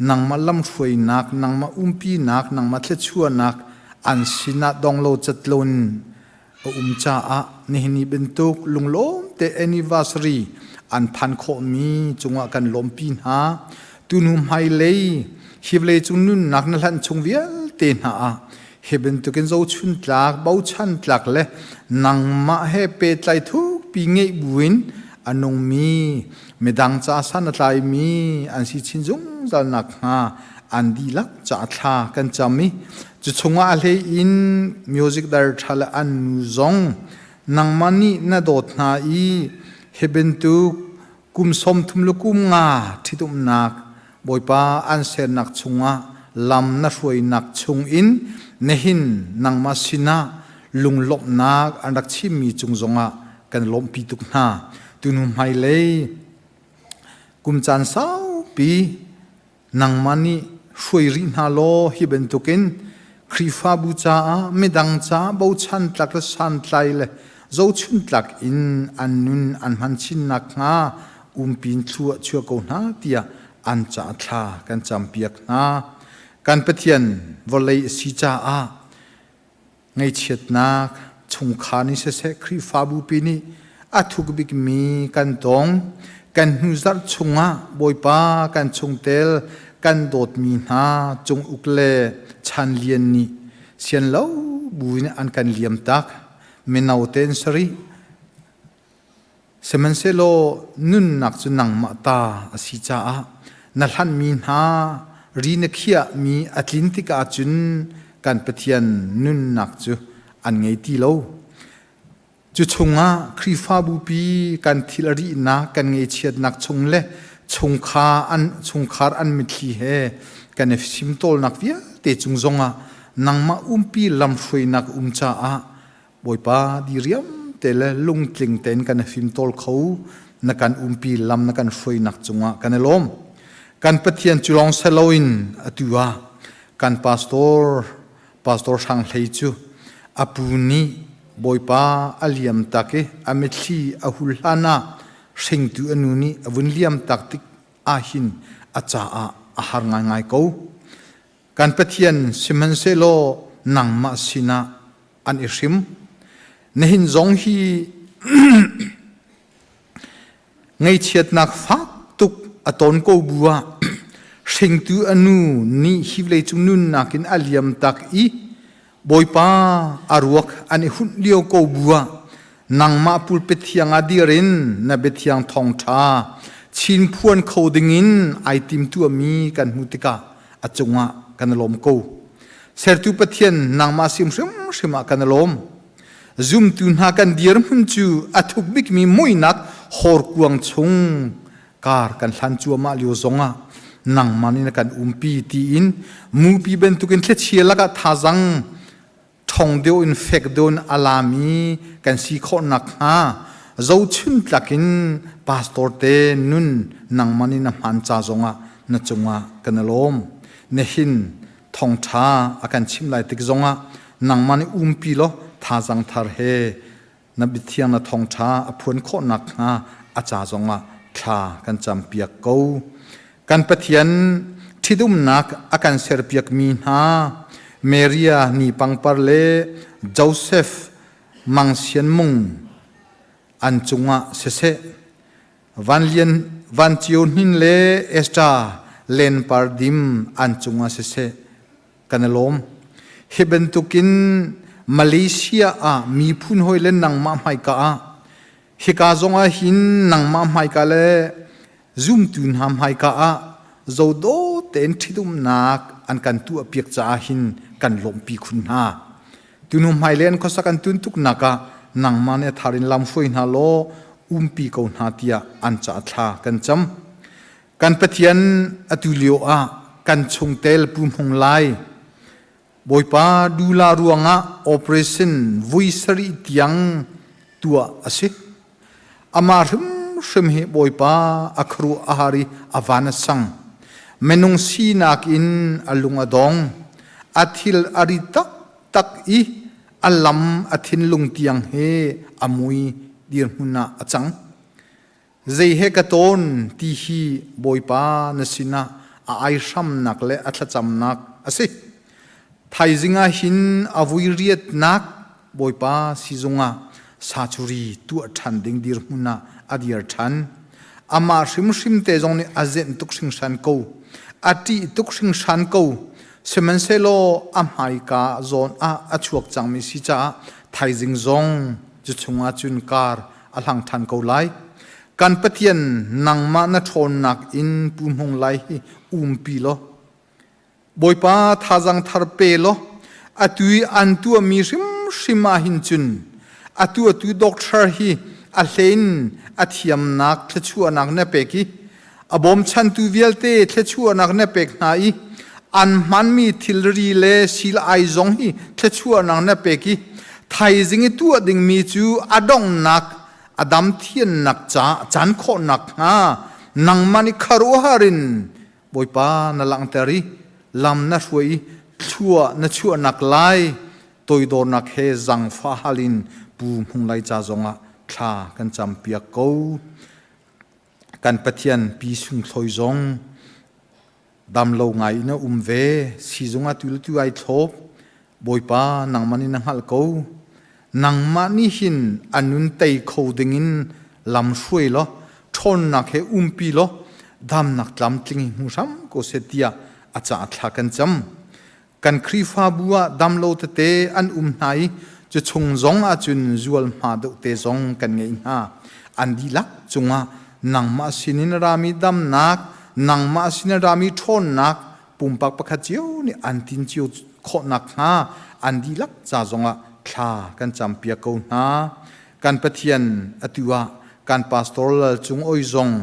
nangmah lamhruainak, nangmah umpinak, nangmah thluachuahnak an sinah dong lo cat loin a um caah nihin ni bantuk lunglawm te anniversary an phan khawhmi cungah kan lawmpi hna. Tunu hmailei hi vawlei cung nunnak na hlanh chung vialte hna ah hi bantukin zohchun tlak bochan tlak le nangmah he pehtlai thukpi ngeih buin a nungmi midang ca san a tlaimi an si chin zungzal nakhnga an dihlak ca thla kan cam i cu chungah a hlei in music director le an nu zong nangmah nih na dawt hna i hi bantuk kum 30 le kum nga ṭhitumnak Bawipa an sernak chungah lam na hruainak chungin nihin nangmah sinah lunglawmhnak an rak chimmi cung zongah kan lawmhpi tuk hna. Tunu hmailei kum caan saupi nangmah nih hruai rih hna law hi bantukin Khrihfabu caah midang caah bochan tlak le santlai le zohchun tlak in an nun an hman chin nakhnga umpin thlua chuah ko hna tiah an ca thla kan campiak hna. Kan Pathian vawlei a si caah ngaihchiatnak. chungkhar nih siseh Khrihfabu pi nih a thuk bikmi kan tong. Kan hnuzarh chungah Bawipa kan chungtel kan dawtmi hna cung uk le chan lian nih sian lo buin an kan liam tak. Mino ten sari Sihmanhsehlaw nunnak cu nangmah ta a si caah na hlanhmi hna ri na khiahmi a tlin tikah cun kan Pathian nunnak cu an ngei ti lo. Cu chungah Khrihfabupi kan thil a rihnak kan ngaihchiatnak chung le chungkhar an chungkhar an mitthli he kan i fimtawlnak vialte cung zongah nangmah umpi lamhruainak um caah Bawipa diriam te le lungtling tein kan i fimtawl kho na kan umpi lam na kan hruainak cungah kan i lawm. Kan Pathian cu lawng seloin atu ah kan pastor pastor Hrang Hlei cu a pu nih Bawipa a liam tak i a mitthli a hul hlan ah hringtu a nu nih a vun liam tak tik ahhin a caah a har ngaingai ko. Kan Pathian sihmanhsehlaw nangmah sinah an i hrim. Nihin zong hi ngaihchiatnak fak tuk a ton ko bu ah hringtu a nu nih hi vawleicung nunnak in a liam tak i Bawipa a ruak an i hunh lio ko bu ah nangmah pulpit thiang ah dir in na biathiang thawngṭha chin phuan kho dingin ai tim tuahmi kan hmuh tikah a cungah kan i lawm ko. Sertu Pathian nangmah sim hrimhrim ah kan i lawm. Zumtu hna kan dirhmun cu a thuk bikmi muihnak horkuang chung kar kan hlan cuahmah lio zongah nangmah nih na kan umpi tiin mupi bantukin thlichia lakah thazang ṭhong deuh in fek deuh in a lami kan si khawh nakhnga zohchun tlakin pastor te nun nangmah nih na hmaan ca zongah na cungah kan i lawm. Nihin thawngṭha a kan chimh lai tik zongah nangmah nih umpi law thazang thar he na biathiang na thawngṭha a phuan khawh nakhnga a ca zongah thla kan campiak ko. Kan Pathian ṭhitumnak a kan serpiakmi hna Maria ni pangpar le Joseph Mang Sian Mung an cungah siseh Van Lian Van Cio Hnin le Esther Len Par Dim an cungah siseh kan i lawm. Hi bantukin Malaysia ah miphun hawi le nangmah hmaika ah hika zongah hin nangmah hmaika le zumtu hna hmaika ah zodaw tein ṭhitumnak an kan tuahpiak caah hin kan lawmhpi khun hna. Tunu hmailei an khuasak an tun tuknak ah nangmah nih a thar in lam hruai hna law umpi ko hna tiah an ca thla kan cam. Kan Pathian atu lio ah kan chungtel Pu Hmung Lai Bawipa dula ruangah operation vui sarih tiang tuah a si. Amah hrimhrim hi Bawipa a khuaruah a har i a van a sang. Minung sinak in a lung a dong. A thil a ri taktak i a lam a thinlung tiang hi a mui dirhmun ah a cang. Zei he ka tawn ti hi Bawipa na sinah a aihramnak le a thlacamnak a si. Thaizing ah hin a vui riatnak Bawipa sizung ah sachuri tuah ṭhan ding dirhmun ah a dir ṭhan. Amah hrimhrim te zong nih a zenh tuk hringhran ko. A ṭih tuk hringhran ko. Sihmanhsehlaw a hmaika zawn ah a chuak cangmi si caah thaizing zong cu chungah cun kar a hlang ṭhan ko lai. Kan Pathian nangmah na ṭhawnnak in Pu Hmung Lai hi umpi law Bawipa thazang thar pe law atu i an tuahmi hrimhrim ah hin cun atu atu doctor hi a hlein a thiamnak thluachuahnak na pek i a bawmchantu vialte thluachuahnak na pek hna i an hmanmi thilri le sil ai zong hi thluachuahnak na pek i thaizing i tuah dingmi cu a donghnak a dam thiannak ca caan khawhnak hnga nangmah nih kharuahar in Bawipa na langhter i lam na hruai i thlua na chuahnak lai toidornak he zangfah hal in Pu Hmung Lai ca zongah thla kan campiak ko. Kan Pathian pi sungthlawi zong damlo ngai in a um ve. Sizung ah tu le tu ai thlop. Bawipa nangmah nih na hngalh ko. Nangmah nih hin a nun tei kho dingin lam hruai law ṭhawnnak he umpi law damnak tlamtling hi hmu hram ko seh tiah a caah thla kan cam. Kan Khrihfabu ah damlo tete an um hna i cu chung zong ahcun zualhma deuh te zong kan ngei hna. An dihlak cungah nangmah sinin rami damnak, nangmah sinin rami ṭhawnnak pumpak pakhat cio nih an tin cio khawh nakhnga an dihlak ca zongah thla kan campiak ko hna. Kan Pathian atu ah kan pastor Lal Cung Oi zong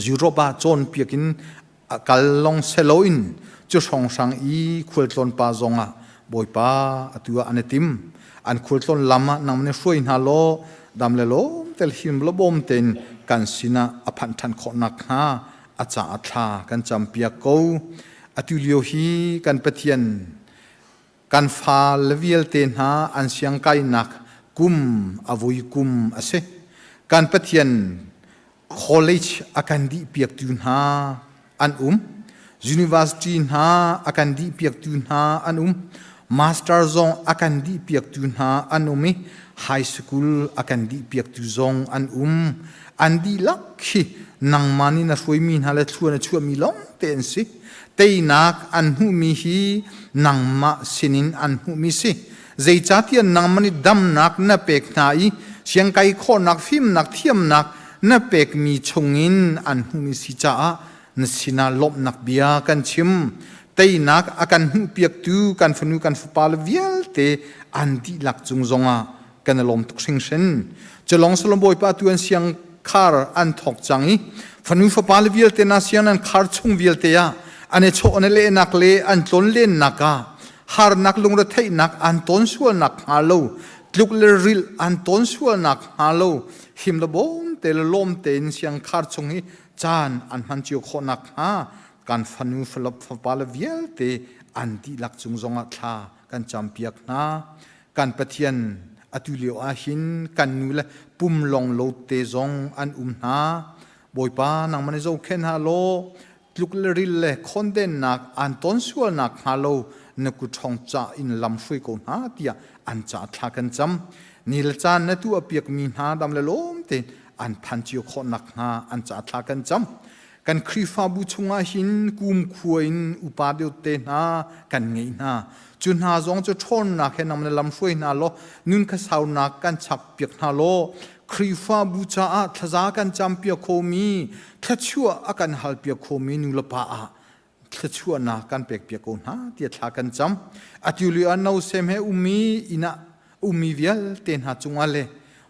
Europe ah cawnpiak in a kal long seloin cu hrawnghrang i khualtlawn pa zongah Bawipa atu ah an i tim. An khualtlawn lam ah nang nih hruai hna law dam le lawm tel him lo bawm tein kan sinah a phanh ṭhan khawh nakhnga a caah thla kan campiak ko. Atu lio hi kan Pathian kan fale vialte hna an siangkainak kum a vui kum a si. Kan Pathian college a kan dihpiaktu hna an um. University hna a kan dihpiaktu hna an um. Master zong a kan dihpiaktu hna an um i high school a kan dihpiaktu zong an um. An dihlak khi nangmah nih na hruaimi hna le thlua na chuahmi lawng te an si. Teinak an hmuhmi hi nangmah sinin an hmuhmi si. Zeicahtiah nangmah nih damnak na pek hna i siangkai khawhnak, fimnak, thiamnak na pekmi chungin an hmuhmi si caah na sinah lawmhnak bia kan chim. Teinak a kan hmuhpiaktu kan fanu kan fapa le vialte an dihlak cung zongah kan i lawm tuk hringhran. Culong Solomon Bawipa tu an siang khar an thawk cang i fanu fapa le vialte na siang nan khar chung vialte ah an i chawh an i lehnak le an tlon lennak ah harnak lungretheihnak an ton sualnak hnga lo tluk le rilh an ton sualnak hnga lo him le bawm te le lawm tein siang khar chung hi caan an hman cio khawhnak hnga kan fanu fapa le vialte an dihlak cung zongah thla kan campiak hna. Kan Pathian atu lio ah hin kan nu le pum long lo te zong an um hna. Bawipa nangmah nih zohkhenh hna law tluk le ril le khondennak an ton sualnak hnga lo na kut ṭhawng ca in lam hruai ko hna tiah an ca thla kan cam. Ni le caan na tuah piakmi hna dam le lawm tein an phan cio khawh nakhnga an ca thla kan cam. Kan Khrihfabu chungah hin kumkhua in upa deuh te hna kan ngeih hna. Cu hna zong cu ṭhawnnak he nang na lam hruai hna law nun kha saunak kan chap piak hna law Khrihfabu caah thlaza kan campiak khomi thluachuah a kan halpiak khomi nu le pa ah thluachuahnak kan pek piak ko hna tiah thla kan cam. Atu lio ah nosem he ummi inn ah ummi vialte hna cungah le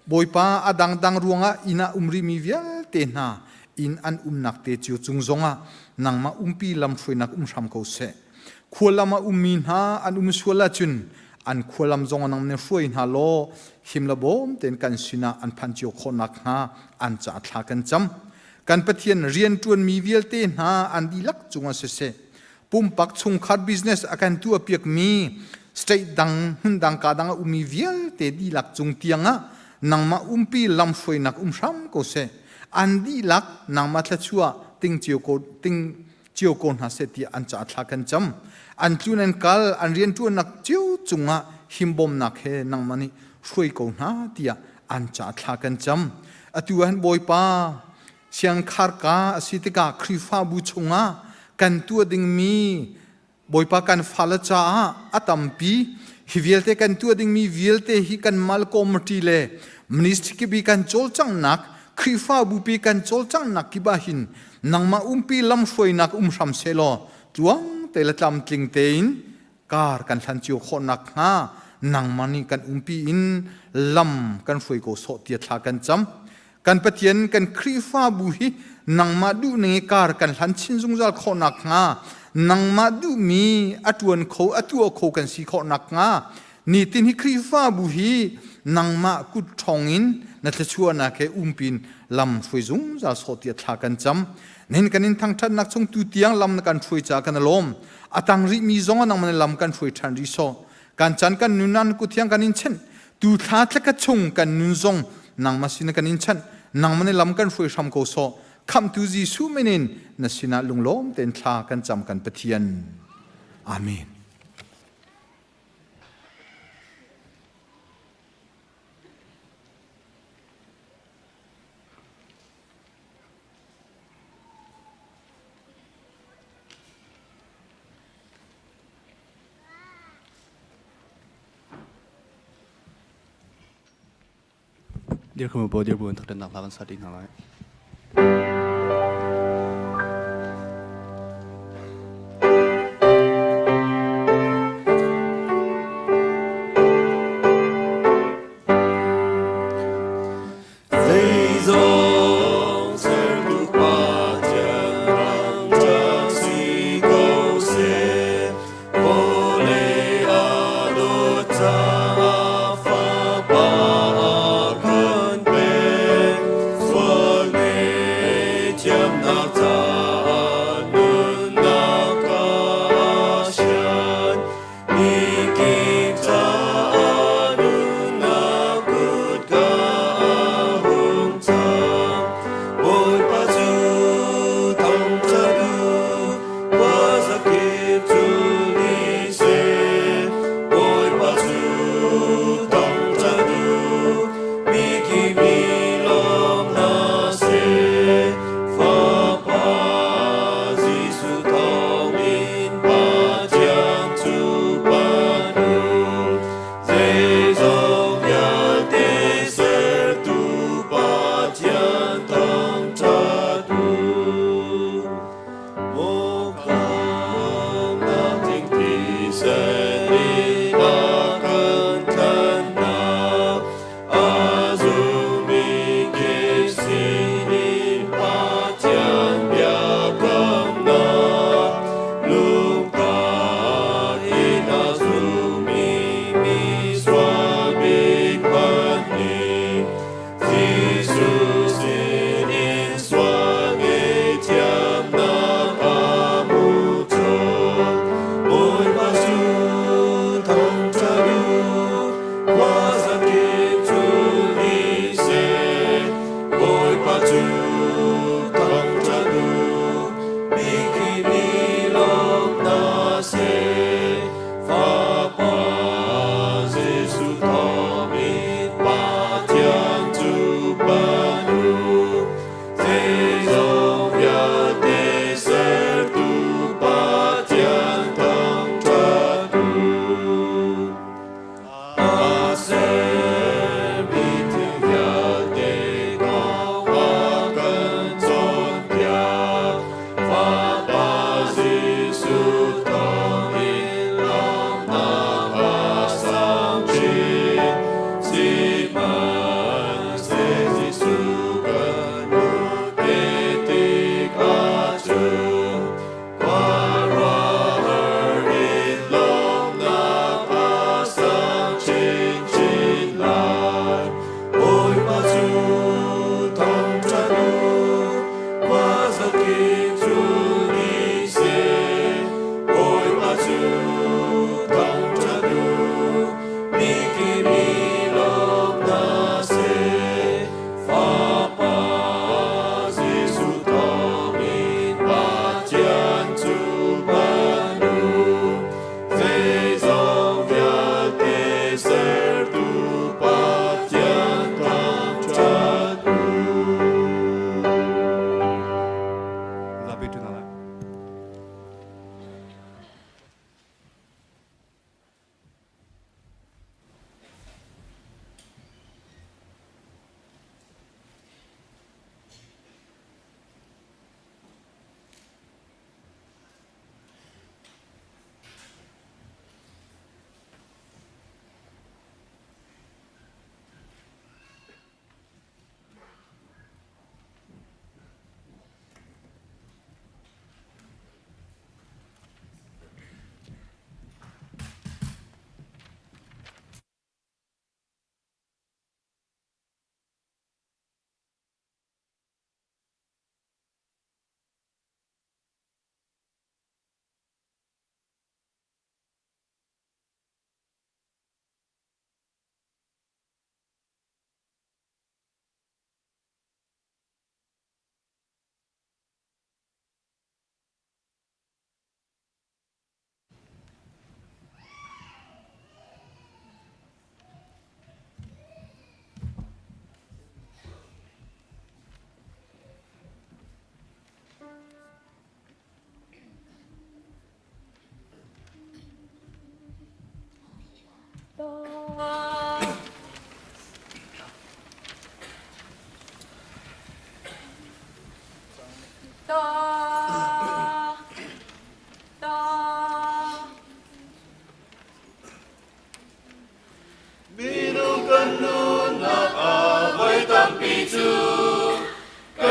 Bawipa a dangdang ruangah inn ah um rihmi vialte hna inn an umnak te cio cung zongah nangmah umpi lamhruainak um hram ko seh. Khualam ah ummi hna an um sual ahcun an khualam zong nang nih hruai hna law him le bawm tein kan sinah an phan cio khawh nakhnga an ca thla kan cam. Kan Pathian rianṭuanmi vialte hna an dihlak cungah siseh, pumpak chungkhar business a kan tuahpiakmi state dang hmun dang ka dang a ummi vialte dihlak cung tiangah nangmah umpi lamhruainak um hram ko seh. An dihlak nangmah thluachuah ting cio ko ting cio ko hna seh tiah an ca thla kan cam. An tlun an kal an rianṭuannak cio cungah himbawmnak he nangmah nih hruai ko hna tiah an ca thla kan cam. Atu ah hin Bawipa siangkharka a si tikah Khrihfabu chungah kan tuah dingmi Bawipa kan fale caah a tampi hi vialte kan tuah dingmi vialte hi kan mal committee le ministry kibi kan cawlcanghnak Khrihfabu pi kan cawlcanghnak kip ah hin nangmah umpi lamhruainak um hram sehlaw tluang te le tlamtling tein kar kan hlan cio khawh nakhnga nangmah nih kan umpi in lam kan hruai ko sawh tia thla kan cam. Kan Pathian kan Khrihfabu hi nangmah duhning i kar kan hlan chin zungzal khawh nakhnga nangmah duhmi a ṭuan kho a tuah kho kan si khawh nakhnga nitin hi Khrihfabu hi nangmah kut ṭhawng in na thluachuahnak he umpin lam hruai zungzal sawh tiah thla kan cam. Nihin kan in thangṭhatnak chung tu tiang lam na kan hruai caah kan i lawm. A tang rihmi zong ah nangmah lam kan hruai ṭhan rih sawh. Kan chan kan nun nan kut thiang kan in chanh. Tu thla thlakhat chung kan nun zong nangmah sin kan in chanh. Nangmah nih lam kan hruai hram ko sawh. Khamhtu Jesuh min in na sinah lunglawm tein thla kan cam kan Pathian. Amen. Dirkhamu pawl dirbu in thakṭannak hla kan sa ṭi hna lai. Zeizong sertu Pathian thangṭhat si ko seh. Vawlei a dawt caah Fapa a kan pek. Sual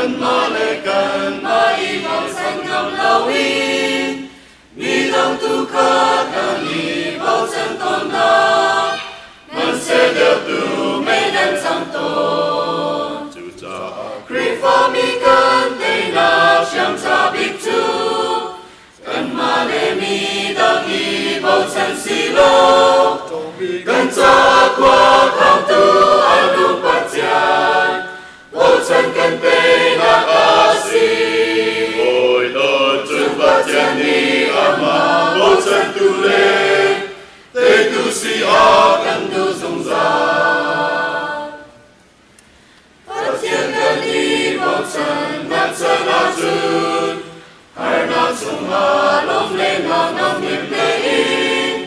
Kanmah le kanmah i bochan ngam loin midang tu kha kan i bochan tawn hna. Hmanhsehlaw tu mei nan cang tawn. Cucaah Khrihfami kan teinak hriamṭha bik cu kanmah le midang i bochan si lo. Kan caah khua khangtu an nung Pathian bochan kan teinak a si. Bawi dawt cun Pathian nih amah bochantu le teitu si awk kan duh zungzal. Pathian kan i bochannak chan ahcun harnak chungah lawm le hnangam him tein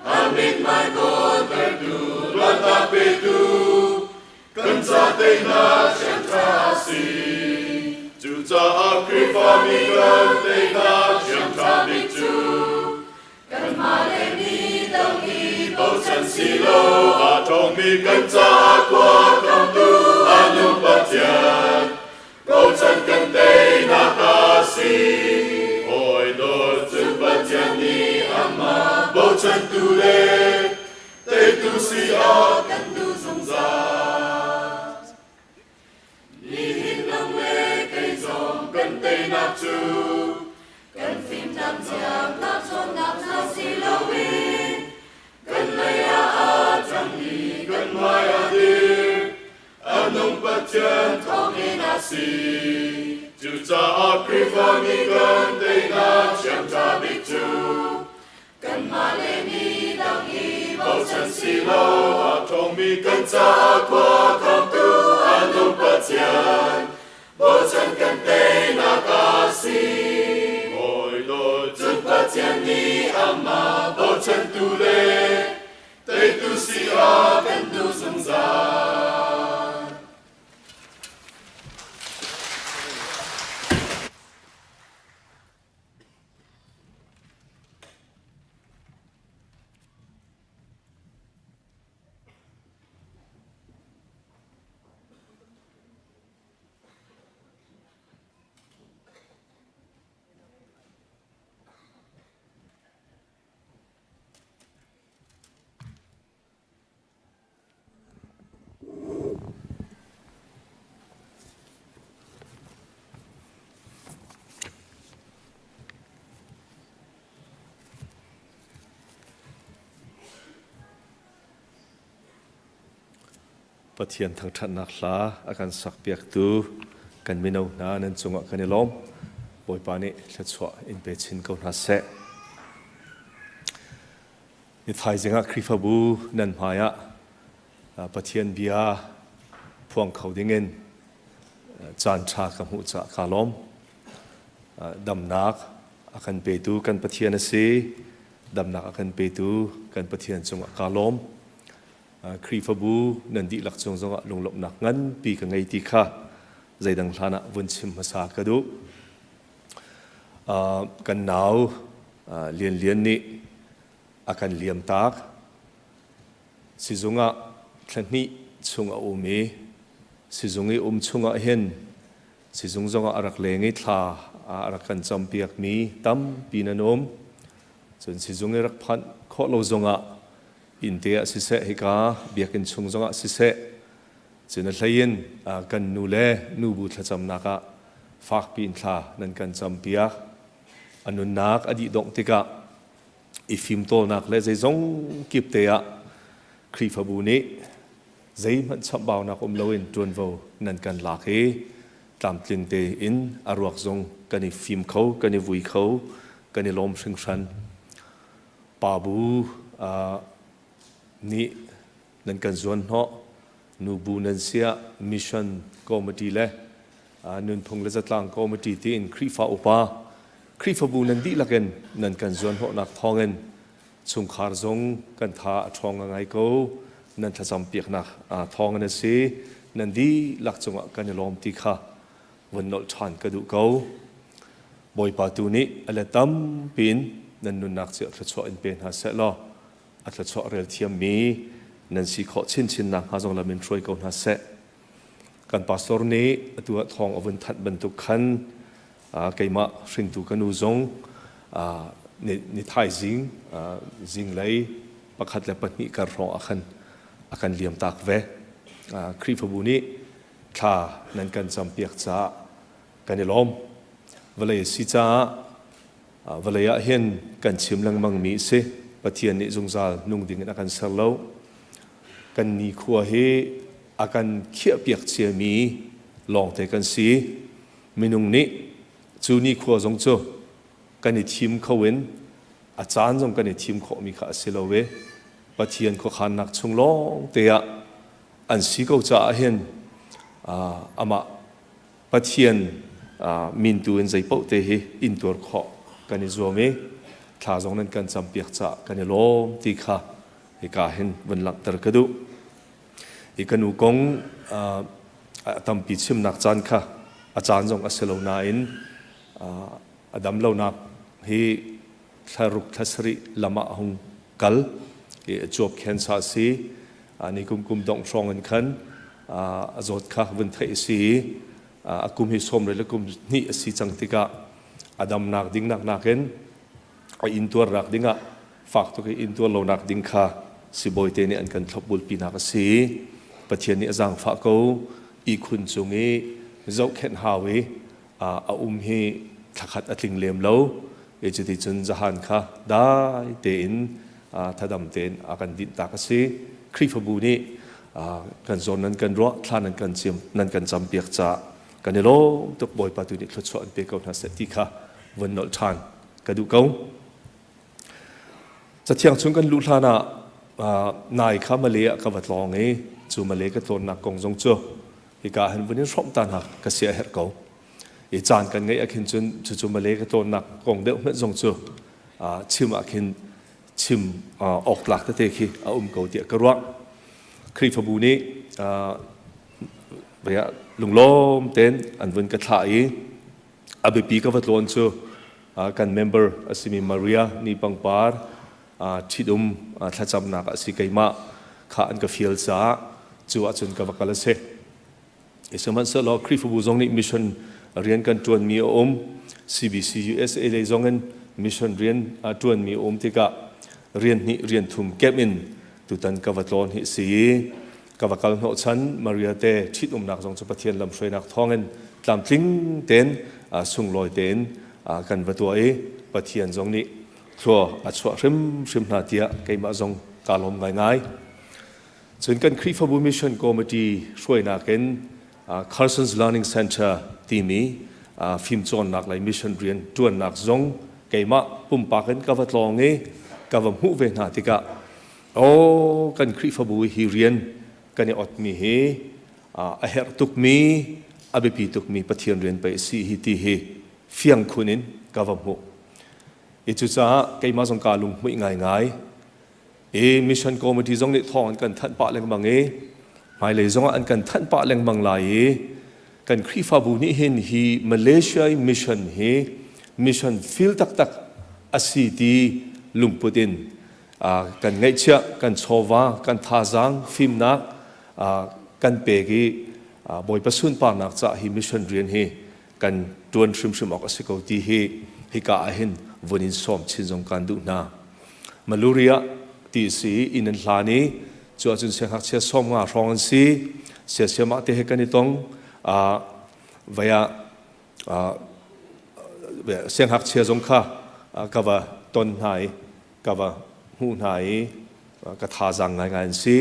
a mithmai kawltertu luatnak petu kan ca teinak hriamṭha a si. Cucaah Khrihfami kan teinak hriamṭha bik cu Kanmah le midang i bochan si lo a ṭhawngmi kan caah khua khamtu a nung Pathian bochan kan teinak a si. Hawi dawt cun Pathian nih amah bochantu le teitu si awk kan duh zungzal. Nihin nang le kei zong kan teinak cu kan fimnak thiamnak cawnnak hna si loin kan lei ah aa cang i kan hmai ah dir a nung Pathian thawngin a si. Cucaah Khrihfami kan teinak thiamṭha bik cu Kanmah le midang i bochan si lo a ṭhawngmi kan caah khua khangtu a nung Pathian bochan kan teinak a si. Bawi dawt cun Pathian nih amah bochantu le teitu si awk kan duh zungzal. Pathian thangṭhatnak hla a kan sakpiaktu kan mino hna nan cungah kan i lawm. Bawipa nih thluachuah in pe chin ko hna seh. Ni thaizing ah Khrihfabu nan hmai ah Pathian bia phuang kho dingin caan ṭha ka hmuh caah kaa lawm. Damnak a kan petu kan Pathian a si. Damnak a kan petu kan Pathian cungah kaa lawm. Khrihfabu nan dihlak cung zongah lunglawmhnak nganpi ka ngei ti kha zeidang hlan ah vun chim hmasa ka duh. Kan nau Lian Lian nih a kan liamtak. Sizung ah thla hnih chung a um i sizung i um chungah hin sizung zongah a rak leng i thla a rak kan campiakmi tampi nan um. Cun sizung i rak phanh khawh lo zongah innte ah siseh hika biakinn chung zongah siseh cun a hlei in kan nu le nubu thlacamnak ah fakpi in thla nan kan campiak. A nunnak a dih dongh tikah i fimtawlnak le zeizong kip te ah Khrihfabu nih zeihmanh chamhbaunak um loin ṭuanvo nan kan lak i tlamtling tein a ruak zong kan i fim kho, kan i vui kho, kan i lawm hringhran. Pa bu nih nan kan zuan hnawh, nubu nan siah mission committee le nunphung le zatlang committee tiin Khrihfa upa Khrihfabu nan dihlak in nan kan zuanhnawhnak thawngin chungkhar zong kan tha a ṭhawng ngai ko nan thlacam piaknak thawngin a si nan dihlak cungah kan i lawm ti kha vun nolh ṭhan ka duh ko Bawipa tu nih a let tampi in nan nunnak cio thluachuah in pe hna seh law a thluachuah rel thiammi nan si khawh chinchin nakhnga zong lam in hruai ko hna seh. Kan pastor nih atu ah thawng a vun thanh bantuk khan keimah hringtu ka nu zong ni thaizing zinglei pakhat le pahnih kar hrawng ah khan a kan liam tak ve. Khrihfabu nih thla nan kan campiak caah kan i lawm. Vawlei a si caah vawlei ah hin kan chim lengmangmi a si. Pathian nih zungzal nung ding in a kan ser lo. Kan nikhua hi a kan khiahpiak ciami lawngte kan si. Minung nih cu nikhua zong cu kan i thim kho in a caan zong kan i thim khawhmi kha a si lo i Pathian khuakhannak chung lawng te ah an si ko caah hin amah Pathian min tu in zeipaoh te hi intuar khawh kan i zuam i thla zong nan kan campiak caah kan i lawm ti kha hika hin vun langhter ka duh. Hi ka nu kong a tampi chimnak caan kha a caan zong a si lo nain a dam lonak hi thlaruk thlasarih lam ah a hung kal i cuap cancer a si. Ni kum kum dongh hrawng in khan a zawt kha vun theih a si i a kum hi sawm le kum hnih a si cang tikah a damnak ding nak nakin a intuarnak dingah fak tuk i intuar lonak ding kha sibawi te nih an kan thlopbul pinak a si. Pathian nih a zaangfah ko ihkhun cung i zohkhenh hau i a um hi thlakhat a tling lem lo. E cuti cun zahan kha dai tein thadam tein a kan dinh tak a si. Khrihfabu nih kan zawn nan kan ruah thla nan kan cim nan kan campiak caah kan i lawm tuk. Bawipa tu nih thluachuah an pe ko hna seh ti kha vun nolh ṭhan ka duh ko. Cathiang chung kan luh hlan ah nai kha Malay ah ka va tlawng i cu Malay ka tlawnnak kong zong cu hika hin vun in hrawmh ta hna ka sia herh ko. I caan kan ngeih ah khin cun cucu Malay ka tlawnnak kong deuh hmanh zong cu chim ah khin chim awk tlak tete khi a um ko tiah ka ruah. Khrihfabu nih lunglawm tein an vun ka thlah i a biapi ka va tlawn cu kan member a simi Maria ni pangpar ṭhitum thlacamnak a si keimah kha an ka fial caah cu ahcun ka va kal a si. Sihmanhsehlaw Khrihfabu zong nih mission rian kan ṭuanmi a um. CBC USA lei zong in mission rian ṭuanmi a um tikah rian hnih rian thum kemh in tutan ka va tlawn hi a si i ka va kal hnawhchan Maria te ṭhitumnak zong cu Pathian lamhruainak thawngin tlamtling tein sunglawi tein kan va tuah i Pathian zong nih thlua a chuah hrimhrim hna tiah keimah zong kaa lawm ngaingai. Cun kan Khrihfabu Mission Committee hruainak in Carson's Learning Center timi fimcawnnak lei mission rian ṭuannak zong keimah pumpak in ka va tlawng i ka va hmuh ve hna tikah Aw kan Khrihfabu hi rian kan i otmi hi a herh tukmi, a biapi tukmi Pathian rian pei a si hi ti hi fiang khun in ka va hmuh. I cucaah keimah zong kaa lunghmuih ngaingai. I mission committee zong nih thawng an kan thanh pah lengmang i hmailei zongah an kan thanh pah lengmang lai i kan Khrihfabu nih hin hi Malaysia i mission hi mission feel taktak a si ti lungput in kan ngaihchiah, kan chawva, kan thazaang, fimnak kan pek i Bawipa sunparnak caah hi mission rian hi kan ṭuan hrimhrim awk a si ko ti hi hika ah hin vun in sawm chin zong kan duh hna. Maluria ti si inn an hlan i cu ahcun siangngakchia 50 hrawng an si. Siasiamah te he kan i tong. Vei ah siangngakchia zong kha ka va ton hna i ka va hmuh hna i ka thazaang ngaingai an si.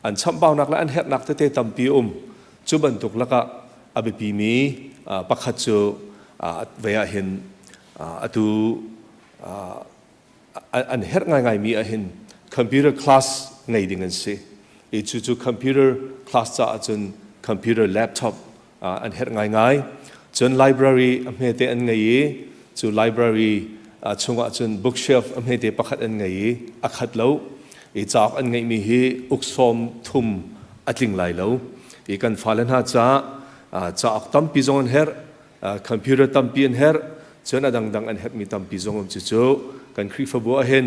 An chamhbaunak le an herhnak tete tampi a um. Cu bantuk lakah a biapimi pakhat cu vei ah hin atu an herh ngaingaimi ah hin computer class ngei ding an si. I cu cu computer class caah cun computer laptop an herh ngaingai. Cun library a hmete an ngei i cu library chungah cun bookshelf a hmete pakhat an ngei i a khat lo. I cauk an ngeihmi hi uk sawm thum a tling lai lo. I kan fale hna caah cauk tampi zong an herh, computer tampi an herh, cun a dangdang an herhmi tampi zong um. Cucu kan Khrihfabu ah hin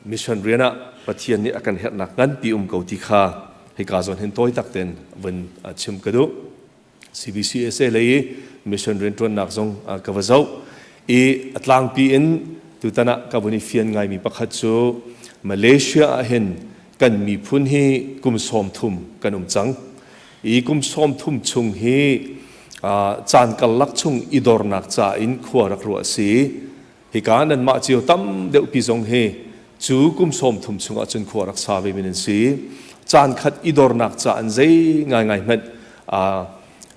mission rian ah Pathian nih a kan herhnak nganpi um ko ti kha Hika zawn hin tawi tak tein vun chim ka duh. CBCSA lei i mission rianṭuannak zong ka va zoh i a tlangpi in tutan ah ka vun i fian ngaimi pakhat cu Malaysia ah hin kan miphun hi kum 30 kan um cang. I kum 30 chung hi caan karlak chung i dornak ca in khua rak ruah a si. Hika nanmah cio tam deuhpi zong hi cu kum 30 chungah cun khua rak sa ve mi nan si. Caan khat i dornak ca an zei ngaingai hmanh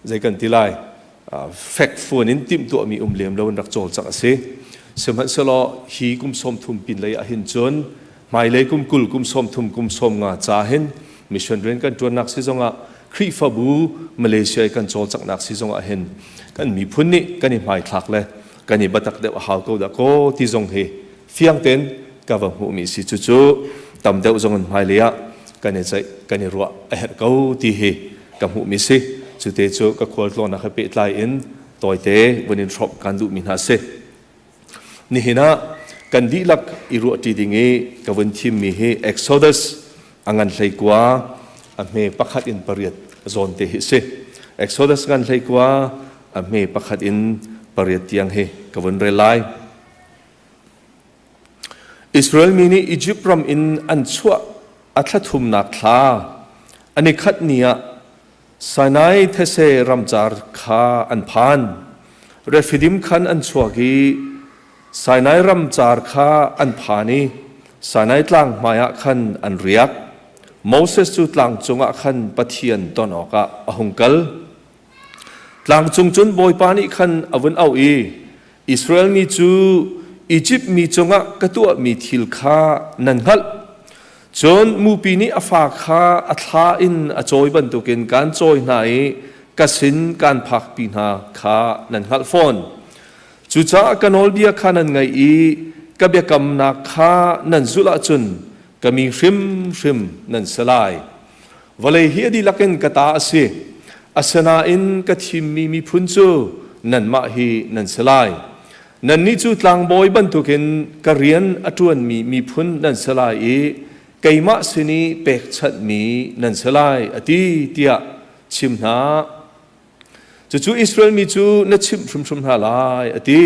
zei kan ti lai fek fuan in timhtuahmi um lem lo in rak cawlcangh a si. Sihmanhsehlaw hi kum 30 pin lei ah hin cun hmailei kum 20 kum 30 kum 50 ca hin mission rian kan ṭuannak si zongah Khrihfabu Malaysia i kan cawlcanghnak si zongah hin kan miphun nih kan i hmaithlak le kan i biatak deuh a hau ko dah kaw ti zong hi fiang tein ka va hmuhmi si. Cucu tam deuh zong in hmailei ah kan i ceih kan i ruah a herh ko ti hi ka hmuhmi si. Cute cu ka khualtlawnnak he pehtlai in tawite vun in hrawmh kan duhmi hna si. Nihin ah kan dihlak i ruahṭi ding i ka vun thimmi hi Exodus a ngan 19 a hme pakhat in pariat zawn te hi si. Exodus ngan 19 a hme pakhat in pariat tiang hi ka vun rel lai. Israel mi nih Egypt ram in an chuah a thla thumnak thla an i khat ni ah Sinai these ramcar kha an phan. Refidim khan an chuak i Sinai ramcar kha an phan i Sinai tlang hmaiah khan an riak. Moses cu tlang cungah khan Pathian ton awkah a hung kal. Tlang cung cun Bawipa nih khan a vun auh i Israel mi cu Izipt mi cungah ka tuahmi thil kha nan hngalh. Cun mupi nih a fa kha a thla in a cawi bantukin kaan cawi hna i ka sin kaan phakpi hna kha nan hngalh fawn. Cucaah ka nawlbia kha nan ngaih i ka biakamnak kha nan zulh ahcun ka mi hrimhrim nan si lai. Vawlei hi a dihlak in ka ta a si. Asinain ka thimmi miphun cu nanmah hi nan si lai. Nannih cu tlangbawi bantukin ka rian a ṭuanmi miphun nan si lai i keimah sin i pekchanhmi nan si lai, a ti, tiah chim hna. Cucu Israel mi cu na chimh hrimhrim hna lai, a ti.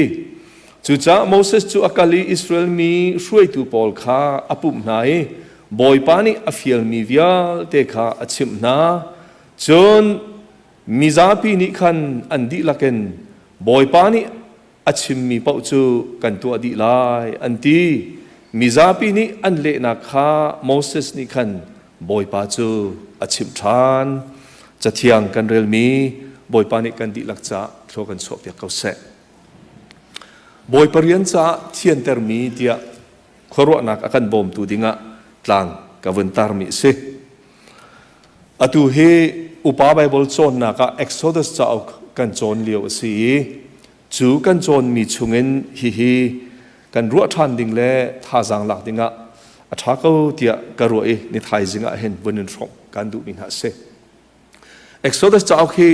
Cucaah Moses cu a kal i Israel mi hruaitu pawl kha a pumh hna i Bawipa nih a fialmi vialte kha a chimh hna. Cun mizapi nih khan an dihlak in Bawipa nih a chimmi paoh cu kan tuah dih lai, an ti. Mizapi nih an lehnak kha Moses nih khan Bawipa cu a chimh ṭhan. Cathiang kan relmi Bawipa nih kan dihlak caah thlua kan chuahpiak ko seh. Bawipa rian caah thiantermi tiah khuaruahnak a kan bawmtu dingah tlang ka vun tarmi a si. Atu hi upa Baibal cawnnak ah Exodus cauk kan cawn lio a si i cu kan cawnmi chungin hihi kan ruah ṭhan ding le thazaang lak dingah a ṭha ko tiah ka ruah i ni thaizing ah hin vun in hrawmh kan duhmi hna a si. Exodus cauk hi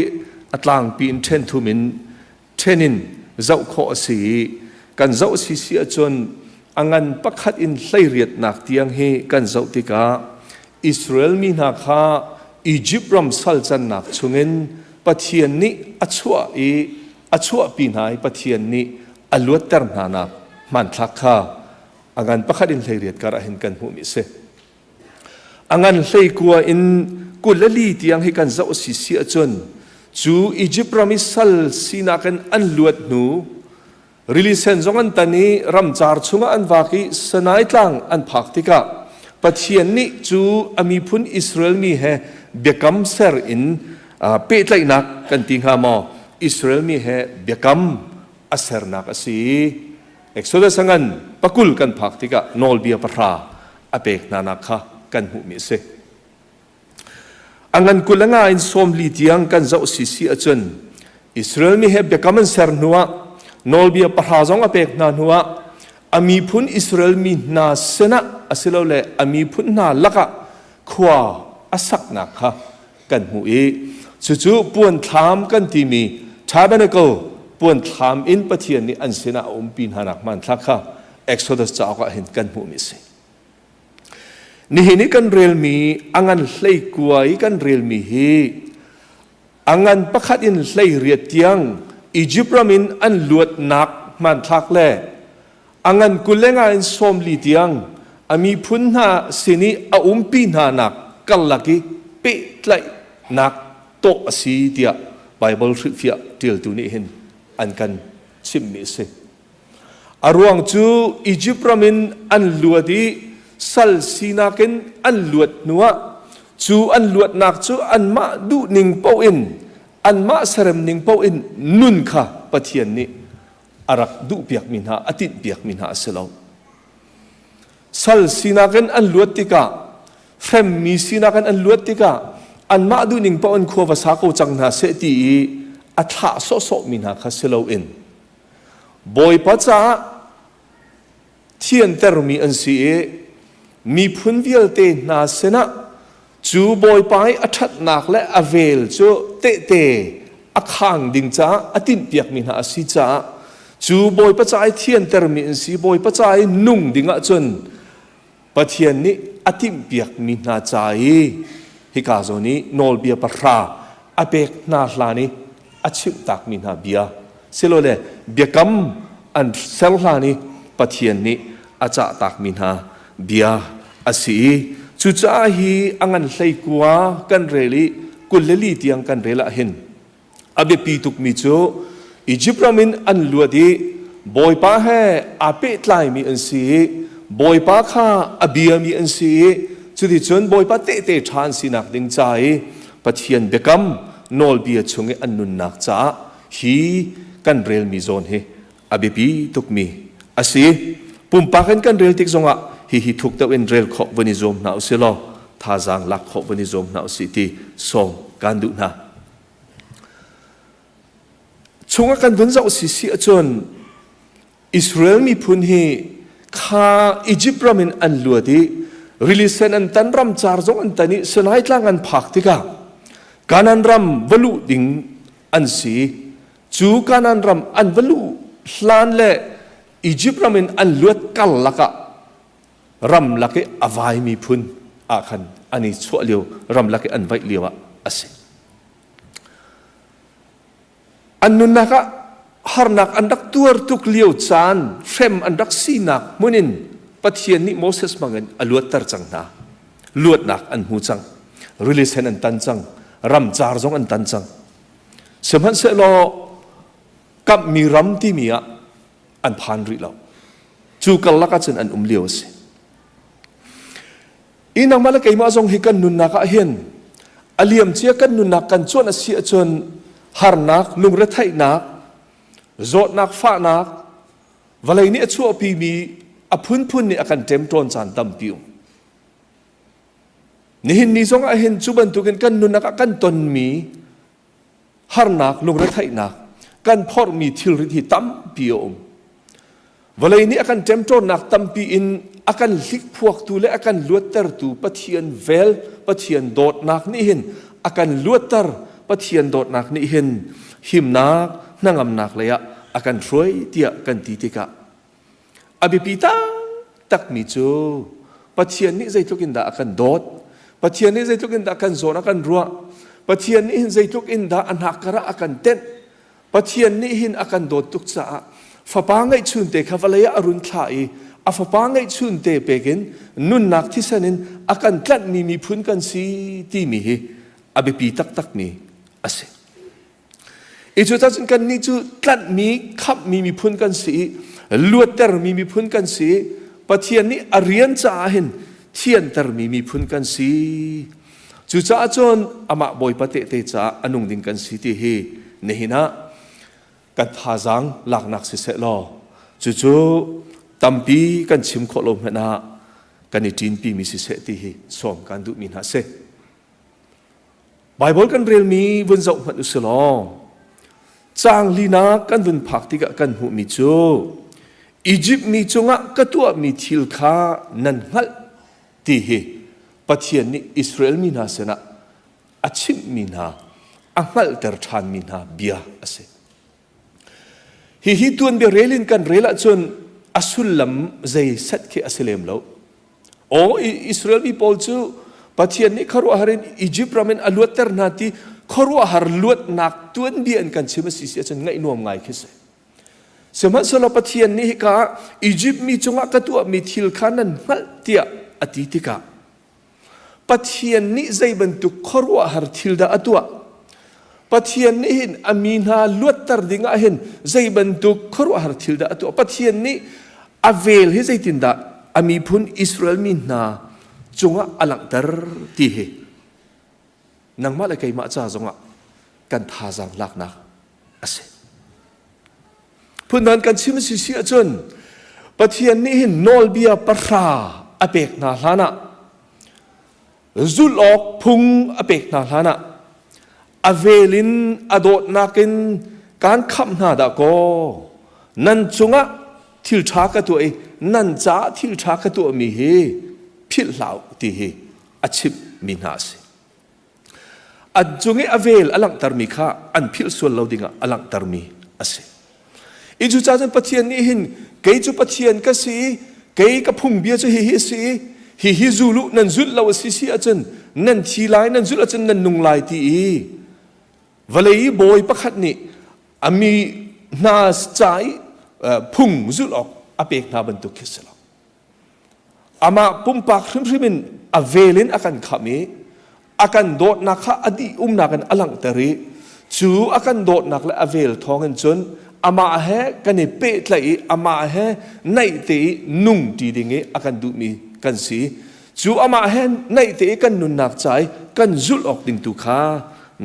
a tlangpi in ṭhen thum in ṭhen in zoh khawh a si i kan zoh si si ahcun a ngan pakhat in hleiriatnak tiang hi kan zoh tikah Israel mi hna kha Egypt ram sal cannak chungin Pathian nih a chuah i a chuahpi hna i Pathian nih a luatter hna nak hmanthlak kha a ngan pakhat in 18 kar ah hin kan hmuhmi a si. A ngan 19 in 24 tiang hi kan zoh si si ahcun cu Egypt ram i sal sinak in an luat hnu rili sen zong an tan i ramcar chungah an vak i Sinai tlang an phak tikah Pathian nih cu a miphun Israel mi he biakam ser in pehtlaihnak kan ti hnga maw Israel mi he biakam a sernak a si. Exodus a ngan pakul kan phak tikah nawlbia pahra a pek hna nak kha kan hmuhmi a si. A ngan 20 le nga in 40 tiang kan zoh si si ahcun Israel mi he biakam an ser hnuah nawlbia pahra zong a pek hna hnuah a miphun Israel mi hna sinah asilole a miphun hna lakah khua a saknak kha kan hmuh i cucu puanthlam kan timi tabernacle puanthlam in Pathian nih an sinah a umpi hna nak hmanthlak kha Exodus cauk ah hin kan hmuhmi a si. Nihin i kan relmi a ngan hleikua i kan relmi hi a ngan pakhat in 18 tiang Egypt ram in an luatnak hmanthlak le a ngan 25 in 40 tiang a miphun hna sin i a umpi hna nak karlak i pehtlaihnak tawh a si tiah Baibal hrilhfiah ṭialtu nih hin an kan chimhmi a si. A ruang cu Egypt ram in an luat i sal sinak in an luat hnuah cu an luatnak cu anmah duhning paoh in anmah seremning paoh in nun kha Pathian nih a rak duhpiakmi hna a tinhpiakmi hna a si lo. Sal sinak in an luat tikah hremmi sinak in an luat tikah anmah duhning paoh in khua va sa ko cang hna seh ti i a thlah sawhsawhmi hna kha si loin Bawipa caah thiantermi an si i miphun vialte hna sinah cu Bawipa i a ṭhatnak le a vel cu tehte a khang ding caah a tinhpiakmi hna a si caah cu Bawipa ca i thiantermi an si Bawipa ca i nung ding ahcun Pathian nih a timhpiakmi hna ca i hika zawn i nawlbia pahra a pek hna hlan i a chimhtakmi hna bia silole biakam an ser hlan i Pathian nih a cahtakmi hna bia a si i cucaah hi a ngan 19 kan rel i 24 tiang kan rel ah hin A biapi tukmi cu Egypt ram in an luat i Bawipa he aa pehtlaimi an si i Bawipa kha a biami an si i cuticun Bawipa tehte ṭha an sinak ding ca i Pathian biakam nawlbia chung i an nunnak caah hi kan relmi zawn hi a biapi tukmi a si. Pumpak in kan rel tik zongah hihi thuk deuh in rel khawh vun i zuam hna usih law thazaang lak khawh vun i zuam hna usih ti sawm kaan duh hna. Chungah kan vun zoh si si ahcun Israel miphun hi kha Egypt ram in an luat i rili sen an tan ram car zong an tan i Sinai tlang an phak tikah Kanaan ram va luh ding an si. Cu Kanaan ram an va luh hlan le Egypt ram in an luat karlak ah ramlak i a vai miphun ah khan an i chuah lio ramlak i an vaih lio ah a si. An nunnak ah harnak an rak tuar tuk lio caan hrem an rak sinak hmun in Pathian nih Moses hmangin a luatter cang hna. Luatnak an hmu cang. Rili sen an tan cang. Ramcar zong an tan cang. Sihmanhsehlaw kamhmi ram timi ah an phan rih lo. Cu karlak ahcun an um lio a si. I nangmah le keimah zong hi kan nunnak ah hin a liamcia kan nunnak kan cuanh a si ahcun harnak, lungretheihnak, zawtnak, fahnak, vawlei nih a chuahpimi a phunphun nih a kan ṭemṭawn caan tampi um. Nihin ni zong ah hin cu bantukin kan nunnak ah kan tonmi harnak lungretheihnak kan phorhmi thilrit hi tampi a um vawlei nih a kan ṭemṭawnnak tampi in a kan hlikphuaktu le a kan luattertu Pathian vel Pathian dawtnak nih hin a kan luatter Pathian dawtnak nih hin himnak hnangamnak lei ah a kan hruai tiah kan ti tikah A biapi taktakmi cu Pathian nih zeitluk in dah a kan dawt, Pathian nih zeitluk in dah kan zawn a kan ruah, Pathian nih hin zeitluk in dah a hnakkar ah a kan tenh, Pathian nih hin a kan dawt tuk caah fapa ngeihchunte kha vawlei ah a run thlah i a fapa ngeihchunte pek in nunnak thisen in a kan tlanhmi miphun kan si timi hi a biapi taktakmi a si. I cucaah cun kannih cu tlanhmi, khamhmi miphun kan si i luattermi miphun kan si i Pathian nih a rian caah hin thiantermi miphun kan si. Cucaah cun amah Bawipa tehte caah a nung ding kan si ti hi nihin ah kan thazaang laknak siseh law cucu tampi kan chim khawh lo hmanh ah kan i ṭinpimi siseh ti hi sawm kan duhmi hna si. Baibal kan relmi vun zoh hmanh usih law caang linak kan vun phak tikah kan hmuhmi cu Egypt mi cungah ka tuahmi thil kha nan hngalh ti hi Pathian nih Israel mi hna sinah a chimhmi hna a hngalhter ṭhanmi hna bia a si. Hihi tuanbia rel in kan rel ahcun a sullam zei set khi a si lem lo. Aw Israel mi pawl cu Pathian nih khuaruahhar in Egypt ram in a luatter hna ti khuaruahhar luatnak tuanbia in kan chim a si si ahcun ngaih nuam ngai khi si. Sihmanhsehlaw Pathian nih hika Egypt mi cungah ka tuahmi thil kha nan hngalh tiah a ti tikah Pathian nih zei bantuk khuaruahhar thil dah a tuah? Pathian nih hin a mi hna luatter dingah hin zei bantuk khuaruahhar thil dah a tuah? Pathian nih a vel hi zeitindah a miphun Israel mi hna cungah a langhter ti hi nangmah le keimah ca zongah kan thazaang laknak a si. Phundang kan chim si si ahcun Pathian nih hin nawlbia pahra a pek hna hlan ah zulh awk phung a pek hna hlan ah a vel in a dawtnak in kaan khamh hna dah kaw nan cungah thil ṭha ka tuah i nan caah thil ṭha ka tuahmi hi philh hlah u ti hi a chimhmi hna a si. An cung i a vel a langhtermi kha an philh sual lo dingah a langhtermi a si. I cucaah cun Pathian nih hin kei cu Pathian ka si i kei ka phungbia cu hihi a si i hihi zul u nan zulh lo a si si ahcun nan thi lai nan zulh ahcun nan nung lai ti i vawlei i bawi pakhat nih a mi hna ca i phung zulh awk a pek hna bantuk khi si lo. Amah pumpak hrimhrim in a vel in a kan khamh i a kan dawtnak kha a dih umnak in a langhter i cu a kan dawtnak le a vel thawngin cun amah he kan i pehtlaih i amah he naih te i nung ṭi ding i a kan duhmi kan si. Cu amah he naih te i kan nunnak ca i kan zulh awk ding tu kha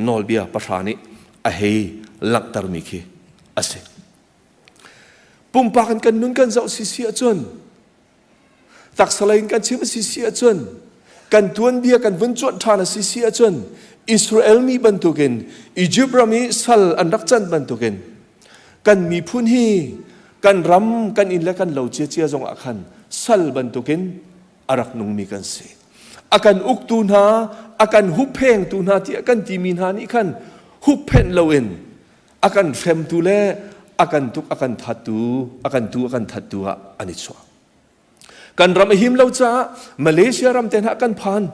nawlbia pahra nih a hei langhtermi khi a si. Pumpak in kan nun kan zoh sisi ahcun taksa lei in kan chim a si si ahcun kan tuanbia kan vun cuanh ṭhan a si si ahcun Israel mi bantukin Egypt ram i sal an rak can bantukin kan miphun hi kan ram kan inn le kan lo ciacia zongah khan sal bantukin a rak nungmi kan si. A kan uktu hna, a kan hupphengtu hna tiah kan timi hna nih khan hupphenh loin a kan hremtu le a kan tuk a kan thattu a kan tu a kan thattu ah an i chuah kan ram a him lo caah Malaysia ram te hna kan phan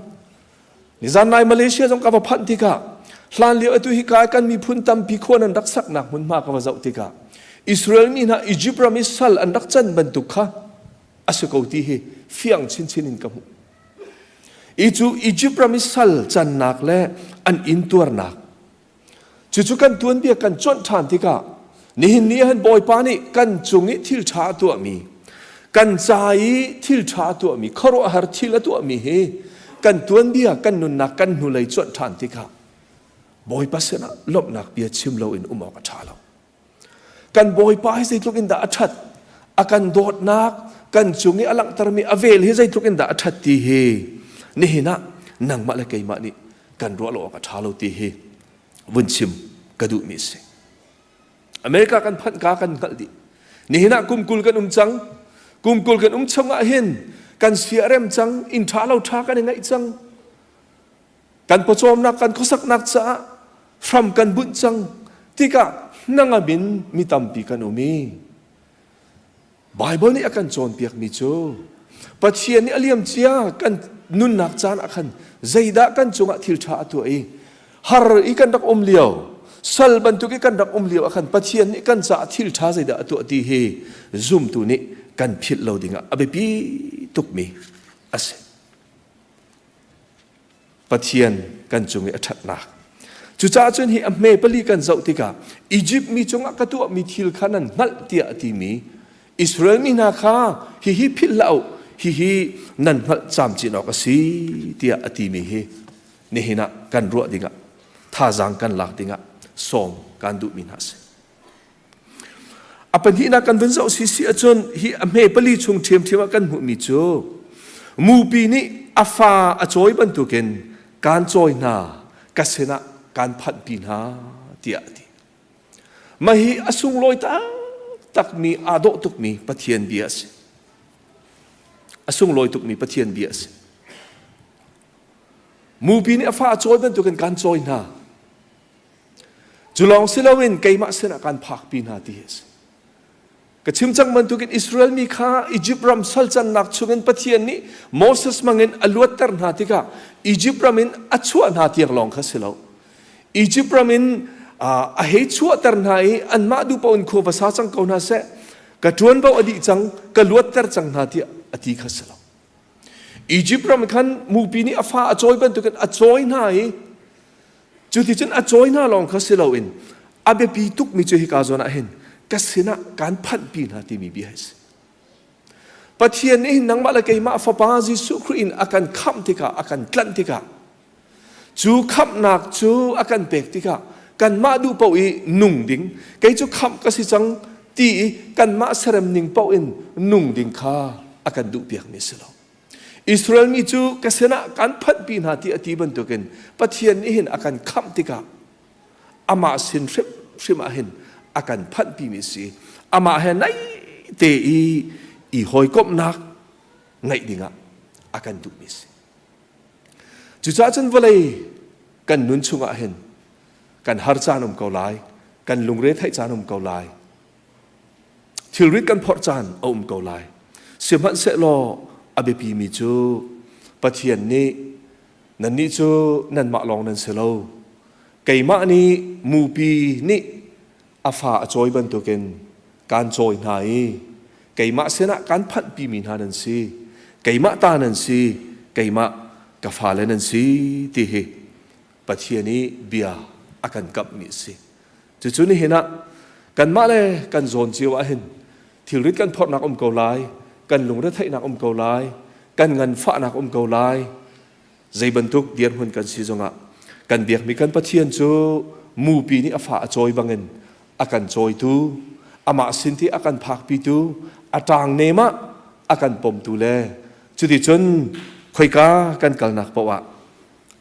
nizan nai Malaysia zong ka va phanh tikah hlan lio atu hi kai kan miphun tampi khuan an rak saknak hmunhma ka va zoh tikah Israel mi hna Egypt ram i sal an rak can bantuk kha a si ko ti hi fiang chinchin in ka hmuh i cu Egypt ram i sal cannak le an intuarnak Cucu kan tuanbia kan cuanh ṭhan tikah nihin ni ahhin Bawipa nih kan cung i thil ṭha a tuahmi, kan ca i thil ṭha a tuahmi, khuaruahhar thil a tuahmi hi kan tuanbia, kan nunnak, kan hnulei cuanh ṭhan tikah Bawipa sinah lawmhnak bia chim loin um awk a ṭha lo. Kan Bawipa hi zeitluk in dah a ṭhat, a kan dawtnak, kan cung i a langhtermi a vel hi zeitluk in dah a ṭhat ti hi nihin ah nangmah le keimah nih kan ruah lo awk a ṭha lo ti hi vun chim ka duhmi a si. America kan phanh ka kan hngalh dih. Nihin ah kum 20 kan um cang. Kum 20 kan um chung ah hin kan siarem cang, inn ṭha lo ṭha kan i ngaih cang. Kan pawcawmnak, kan khuasaknak caah hram kan bunh cang tikah hnangam in mi tampi kan um i Baibal nih a kan cawnpiakmi cu Pathian nih a liamcia kan nunnak caan ah khan zeidah kan cungah thil ṭha a tuah i har i kan rak um lio sal bantuk i kan rak um lio ah khan Pathian nih kan caah thil ṭha zeidah a tuah ti hi zumtu nih kan philh lo dingah a biapi tukmi a si. Pathian kan cung i a ṭhatnak. Cucaah cun hi a hme pali kan zoh tikah Izipt mi cungah ka tuahmi thil kha nan hngalh tiah a timi Israel mi hna kha hihi philh hlah u, hihi nan hngalh camcin awk a si tiah a timi hi nihin ah kan ruah dingah thazaang kan lak dingah sawm kan duhmi hna a si. A pahnihnak kan vun zoh sisi ahcun hi a hme pali chung ṭhiamṭhiam ah kan hmuhmi cu mupi nih a fa a cawi bantukin kaan cawi hna ka sinah kaan phanhpi hna tiah a ti. Mah hi a sunglawi taktakmi aa dawh tukmi Pathian bia a si. A sunglawi tukmi Pathian bia a si. Mupi nih a fa a cawi bantukin kaan cawi hna. Cu lawng si loin keimah sinah kaan phakpi hna ti hi a si. Ka chim cang bantukin Israel mi kha Egypt ram salcannak chungin Pathian nih Moses hmangin a luatter hna tikah Egypt ram in a chuah hna tiang lawng kha si lo. Egypt ram in a hei chuahter hna i anmah duh paoh in khua va sa cang ko hna seh, ka ṭuanvo a dih cang, ka luatter cang hna tiah a ti kha si lo. Egypt ram khan mupi nih a fa a cawi bantukin a cawi hna i Cuticun a cawi hna lawng kha si loin a biapi tukmi cu hika zawn ah hin ka sinah kaan phanhpi hna timi bia hi a si. Pathian nih hin nangmah le keimah Fapa Jesuh Khrih in a kan khamh tikah, a kan tlanh tikah, cu khamhnak cu a kan pek tikah kanmah duh paoh i nung ding, kei cu khamh ka si cang ti i kanmah serem ning paoh in nung ding kha a kan duhpiakmi a si lo. Israel mi cu ka sinah kan phanhpi hna ti a ti bantukin Pathian nih hin a kan khamh tikah amah sin hrimhrim ah hin a kan phanhpimi si. Amah he naih te i i hawikomhnak ngeih dingah a kan duhmi si. Cucaah cun vawlei kan nun chungah hin kan har caan um ko lai, kan lungre theih caan um ko lai, Thilrit kan phorh caan a um ko lai. Sihmanhsehlaw a biapimi cu Pathian nih nannih cu nanmah lawng nan si lo. Keimah nih mupi nih a fa a cawi bantukin kaan cawi hna i keimah sinah kaan phanhpimi hna nan si. Keimah ta nan si, keimah ka fale nan si ti hi Pathian i bia a kan kamhmi a si. Cucu nihin ah kanmah le kan zawn cio ah hin thilrit kan phorhnak um ko lai, kan lungretheihnak um ko lai, kan nganfahnak um ko lai. Zei bantuk dirhmun kan si zongah kan biakmi kan Pathian cu mupi nih a fa a cawi bangin a kan cawitu, amah sin ti a kan phakpitu, a ṭang nem ah a kan pomtu le cuticun khoika kan kalnak paoh ah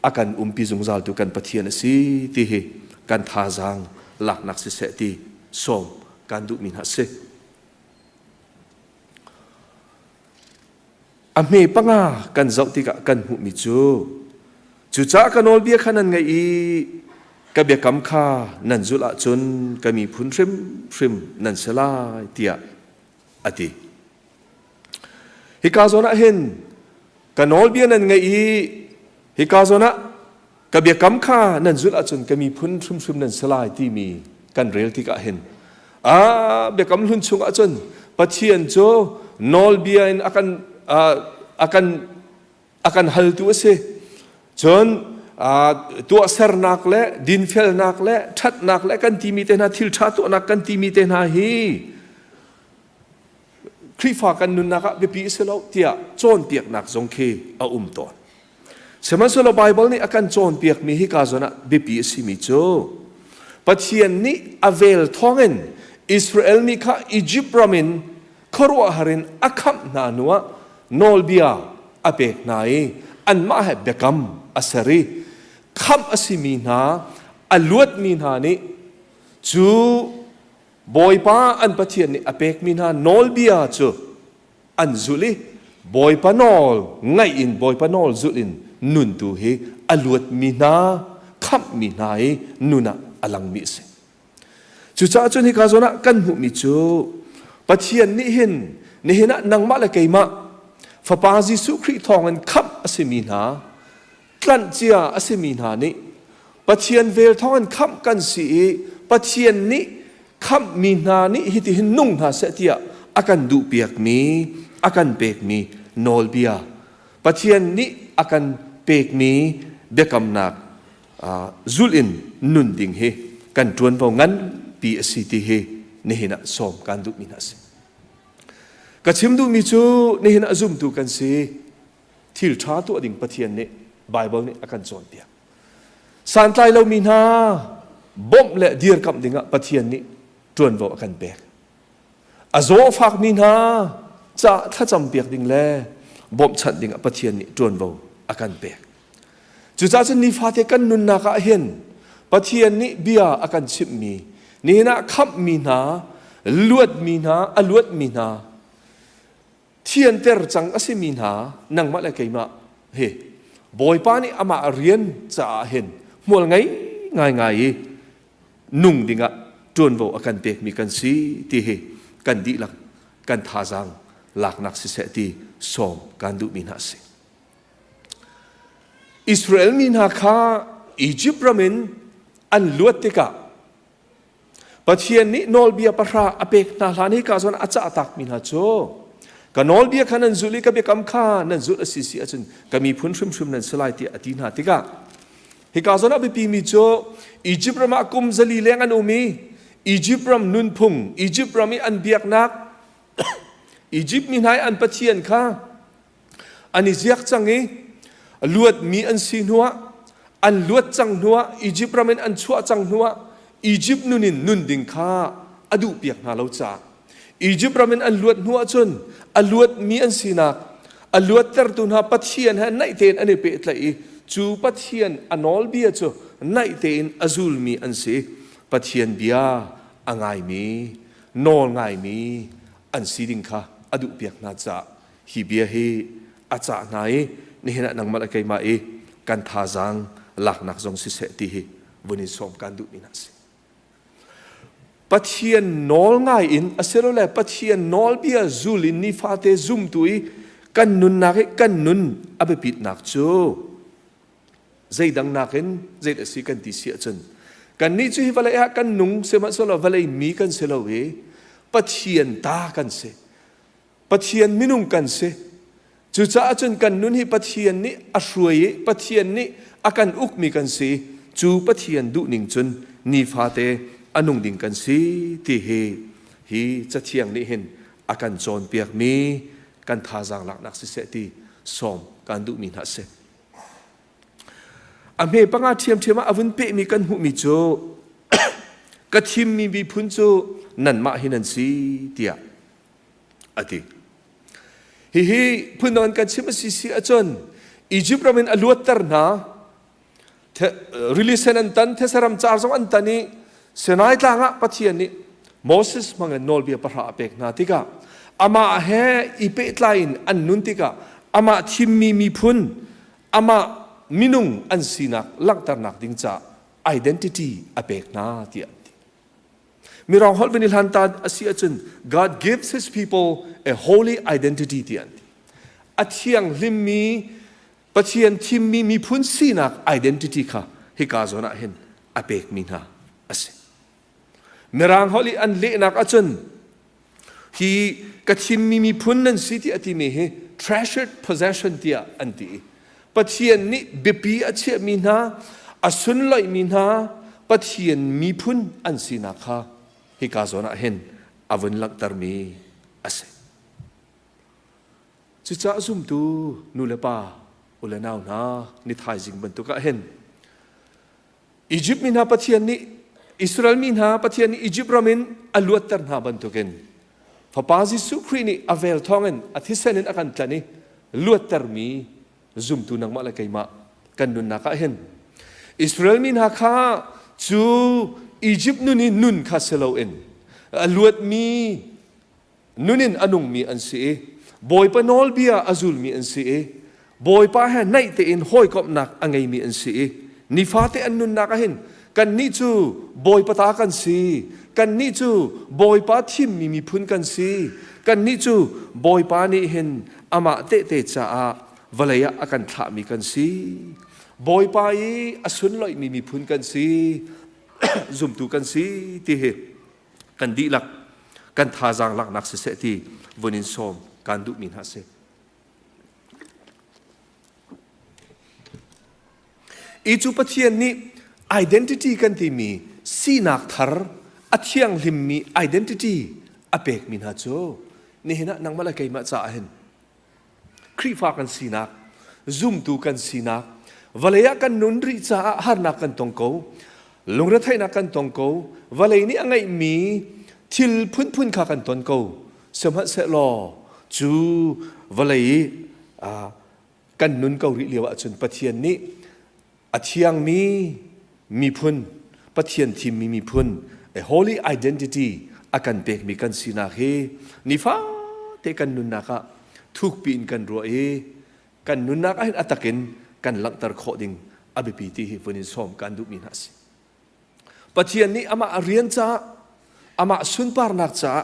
a kan umpi zungzaltu kan Pathian a si ti hi kan thazaang laknak siseh ti sawm kan duhmi hna a si. A hme panga kan zoh tikah kan hmuhmi cu cucaah ka nawlbia kha nan ngaih i ka biakam kha nan zulh ahcun ka miphun hrimhrim nan si lai tiah a ti. Hika zawn ah hin ka nawlbia nan ngaih i hika zawn ah ka biakam kha nan zulh ahcun ka miphun hrimhrim nan si lai timi kan rel tikah hin a biakam hlun chung ahcun Pathian cu nawlbia in a kan a kan a kan haltu a si cun tuahsernak le dinfelnak le ṭhatnak le kan timi te hna thil ṭha tuahnak kan timi te hna hi Khrihfa kan nunnak ah biapi a si lo tiah cawnpiaknak zong khi a um tawn. Sihmanhsehlaw Baibal nih a kan cawnpiakmi hika zawn ah biapi a simi cu Pathian nih a vel thawngin Israel mi kha Egypt ram in khuaruahhar in a khamh hna hnuah nawlbia a pek hna i anmah he biakam a ser i khamh a simi hna a luatmi hna nih cu Bawipa an Pathian nih a pekmi hna nawlbia cu an zulh i Bawipa nawl ngaih in Bawipa nawl zulh in nun tu hi a luatmi hna khamhmi hna i nun ah a langmi a si. Cucaah cun hika zawn ah kan hmuhmi cu Pathian nih hin nihin ah nangmah le keimah Fapa Jesuh Khrih thawngin khamh a simi hna tlanh cia a simi hna nih Pathian vel thawngin khamh kan si i Pathian nih khamhmi hna nih hitihin nung hna seh tiah a kan duhpiakmi a kan pekmi nawlbia Pathian nih a kan pekmi biakamnak zulh in nun ding hi kan ṭuanvo nganpi a si ti hi nihin ah sawm kan duhmi hna a si. Ka chim duhmi cu nihin ah zumtu kan si. Thil ṭha tuah ding Pathian nih Baibal nih a kan cawnpiak. Santlai lomi hna bawmh le dirkamh dingah Pathian nih ṭuanvo a kan pek. A zawfakmi hna ca thlacam piak ding le bawmhchanh dingah Pathian nih ṭuanvo a kan pek. Cucaah cun nifate kan nunnak ah hin Pathian nih bia a kan chimhmi, nihin ah khamhmi hna, luatmi hna, a luatmi hna, thianter cang a simi hna nangmah le keimah hi Bawipa nih amah rian caah hin hmual ngei ngaingai i nung dingah ṭuanvo a kan pekmi kan si ti hi kan dihlak kan thazaang laknak siseh ti sawm kan duhmi hna a si. Israel mi hna kha Egypt ram in an luat tikah Pathian nih nawlbia pahra a pek hna hlan hi ka zawn a cah takmi hna cu ka nawlbia kha nan zulh i ka biakam kha nan zulh a si si ahcun ka miphun hrimhrim nan si lai tiah a ti hna tikah hika zawn a biapimi cu Egypt ram ah kum zali leng an um i Egypt ram nunphung Egypt ram i an biaknak Egypt mi hna i an pathian kha An i ziak cang i luatmi an si hnuah an luat cang hnuah Izipt ram in an chuah cang hnuah Izipt nun in nun ding kha a duhpiak hna lo caah Izipt ram in an luat hnuah cun a luatmi an sinak a luattertu hna Pathian he naih tein an i pehtlaih i cu Pathian a nawlbia cu naih tein a zulmi an si. Pathian bia a ngaimi, nawl ngaimi an si ding kha a duhpiak hna caah hi bia hi a cah hna i nihin ah nangmah le keimah i kan thazaang laknak zong siseh ti hi vun in sawm kan duhmi hna a si. Pathian nawl ngai in asilole Pathian nawlbia zul in nifate zumtu i kan nunnak i kan nun a biapitnak cu zeidang nakin zei a si kan ti si ahcun kannih cu hi vawlei ah kan nung sihmanhsehlaw vawlei mi kan si lo i Pathian ta kan si. Pathian minung kan si. Cucaah cun kan nun hi Pathian nih a hruai i Pathian nih a kan ukmi kan si. Cu Pathian duhning cun nifate a nung ding kan si ti hi hi Cathiang nih hin a kan cawnpiakmi kan thazaang laknak siseh ti sawm kan duhmi hna a si. A hme panga ṭhiamṭhiam ah a vun pehmi kan hmuhmi cu ka thimmi miphun cu nanmah hi nan si tiah a ti. Hihi phundang in kan chim a si si ahcun Egypt ram in a luatter hna rili sen an tan thesaram car zong an tan i Sinai tlang ah Pathian nih Moses hmang in nawlbia pahra a pek hna tikah amah he i pehtlai in an nun tikah amah thimmi miphun amah minung an sinak langhternak ding caah identity a pek hna tiah an ti. Mirang holh van i hlan ta a si ahcun God gives his people a holy identity ti an ti. A thianghlimmi Pathian thimmi miphun sinak identity kha hika zawn ah hin a pekmi hna a si. Mirang holh i an lehnak ahcun hi ka thimmi miphun nan si ti a timi hi treasured possession tiah an ti. Pathian nih biapi a chiahmi hna, a sunloihmi hna Pathian miphun an sinak kha hika zawn ah hin a vun langhtermi a si. Cucaah zumtu nu le pa, u le nau hna, ni thaizing bantuk ah hin Egypt mi hna Pathian nih Israel mi hna Pathian nih Egypt ram in a luatter hna bantukin Fapa Jesuh Khrih nih a vel thawngin a thisen in a kan tlanh i luattermi zumtu nangmah le keimah kan nunnak ah hin Israel mi hna kha cu Egypt nun i nun kha si loin a luatmi nun in a nungmi an si i Bawipa nawlbia a zulmi an si i Bawipa he naih tein hawikomhnak a ngeimi an si i nifate an nunnak ah hin kannih cu Bawipa ta kan si kannih cu Bawipa thimmi miphun kan si kannih cu Bawipa nih hin amah tehte caah vawlei ah a kan thlahmi kan si Bawipa i a sunloihmi miphun kan si zumtu kan si ti hi kan dihlak kan thazaang laknak siseh ti vun in sawm kan duhmi hna si. I cu Pathian nih identity kan timi sinak thar a thianghlimmi identity a pekmi hna cu nihin ah nangmah le keimah caah hin Khrihfa kan sinak, zumtu kan sinak, vawlei ah kan nun rih caah harnak kan tong ko, lungretheihnak kan tong ko, vawlei nih a ngeihmi thil phunphun kha kan ton ko. Sihmanhsehlaw cu vawlei i kan nun ko rih lio ahcun Pathian nih a thiangmi miphun, Pathian thimmi miphun, a holy identity a kan pekmi kan sinak hi nifate kan nunnak ah thukpi in kan ruah i kan nunnak ah hin a takin kan langhter khawh ding a biapi ti hi vun in sawm kan duhmi hna a si. Pathian nih amah rian caah, amah sunparnak caah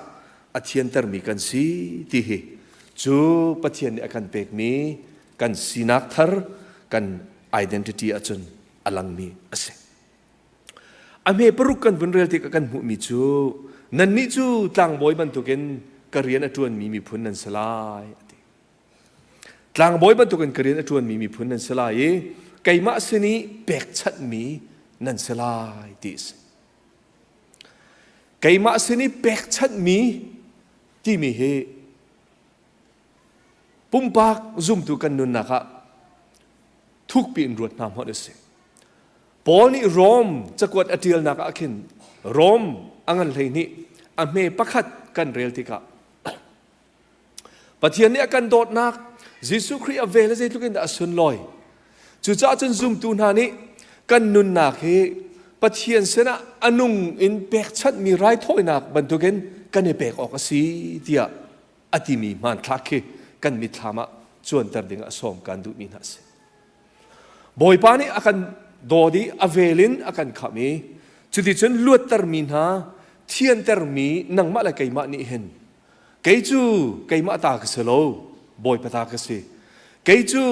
a a thiantermi kan si ti hi cu Pathian nih a kan pekmi kan sinak thar kan identity ahcun a langmi a si. A hme paruk kan vun rel tikah kan hmuhmi cu nannih cu tlangbawi bantukin ka rian a ṭuanmi miphun nan si lai a ti. Tlangbawi bantukin ka rian a ṭuanmi miphun nan si lai i keimah sin i pekchanhmi nan si lai ti a si. Keimah sin i pekchanhmi timi hi pumpak zumtu kan nunnak ah thukpi in ruat hna hmanh a si. Paul nih Rom cakuat a ṭialnak ah khin Rom a ngan 12 a hme pakhat kan rel tikah Pathian nih a kan dawtnak Jesuh Khrih a vel zeitluk in dah a sunlawi. Cucaah cun zumtu hna nih kan nunnak hi Pathian sinah a nung in pekchanhmi raithawinak bantukin kan i pek awk a si tiah a timi hmanthlak khi kan mitthlam ah cuanter ding ah sawm kan duhmi hna a si. Bawipa nih a kan dawt i a vel in a kan khamh i cuticun luattermi hna thiantermi nangmah le keimah nih hin Kei cu keimah ta ka si lo, Bawipa ta ka si. Kei cu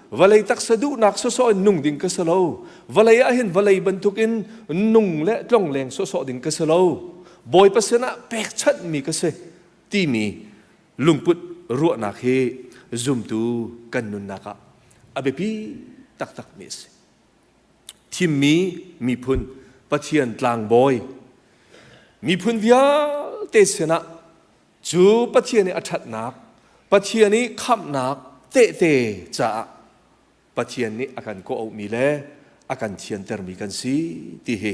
vawlei taksa duhnak sawsawh in nung ding ka si lo. Vawlei ah hin vawlei bantukin nung le tlongleng sawsawh ding ka si lo. Bawipa sinah pekchanhmi ka si timi lungput ruahnak hi zumtu kan nunnak ah a biapi taktakmi a si. Thimmi miphun Pathian tlangbawi miphun vialte sinah cu Pathian i a ṭhatnak Pathian i khamhnak tehte caah Pathian nih a kan kawh-auhmi le a kan thiantermi kan si ti hi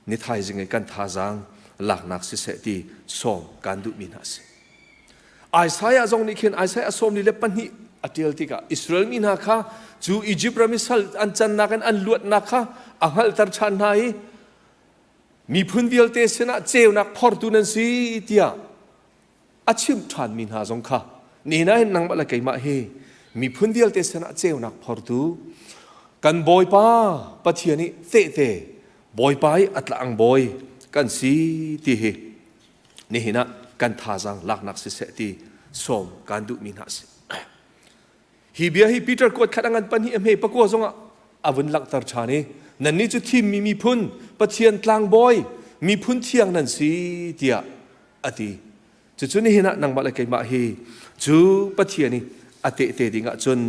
ni thaizing i kan thazaang laknak siseh ti sawm kan duhmi hna a si. Isaiah zong nih khin Isaiah 42 a ṭial tikah Israel mi hna kha cu Izipt ram i sal an cannak in an luatnak kha a hngalhter ṭhan hna i miphun vialte sinah ceunak phortu nan si tiah a chimh ṭhanmi hna zong kha nihin ah hin nangmah le keimah hi miphun vialte sinah ceunak phortu kan Bawipa Pathian i tehte Bawipa i a tlangbawi kan si ti hi nihin ah kan thazaang laknak siseh ti sawm kan duhmi hna a si. Hi bia hi Peter kuat khat a ngan pahnih a hme pakua zongah a vun langhter ṭhan i nannih cu thimmi miphun Pathian tlangbawi miphun thiang nan si tiah a ti. Cucu nihin ah nangmah le keimah hi cu Pathian i a tehte ding ah cun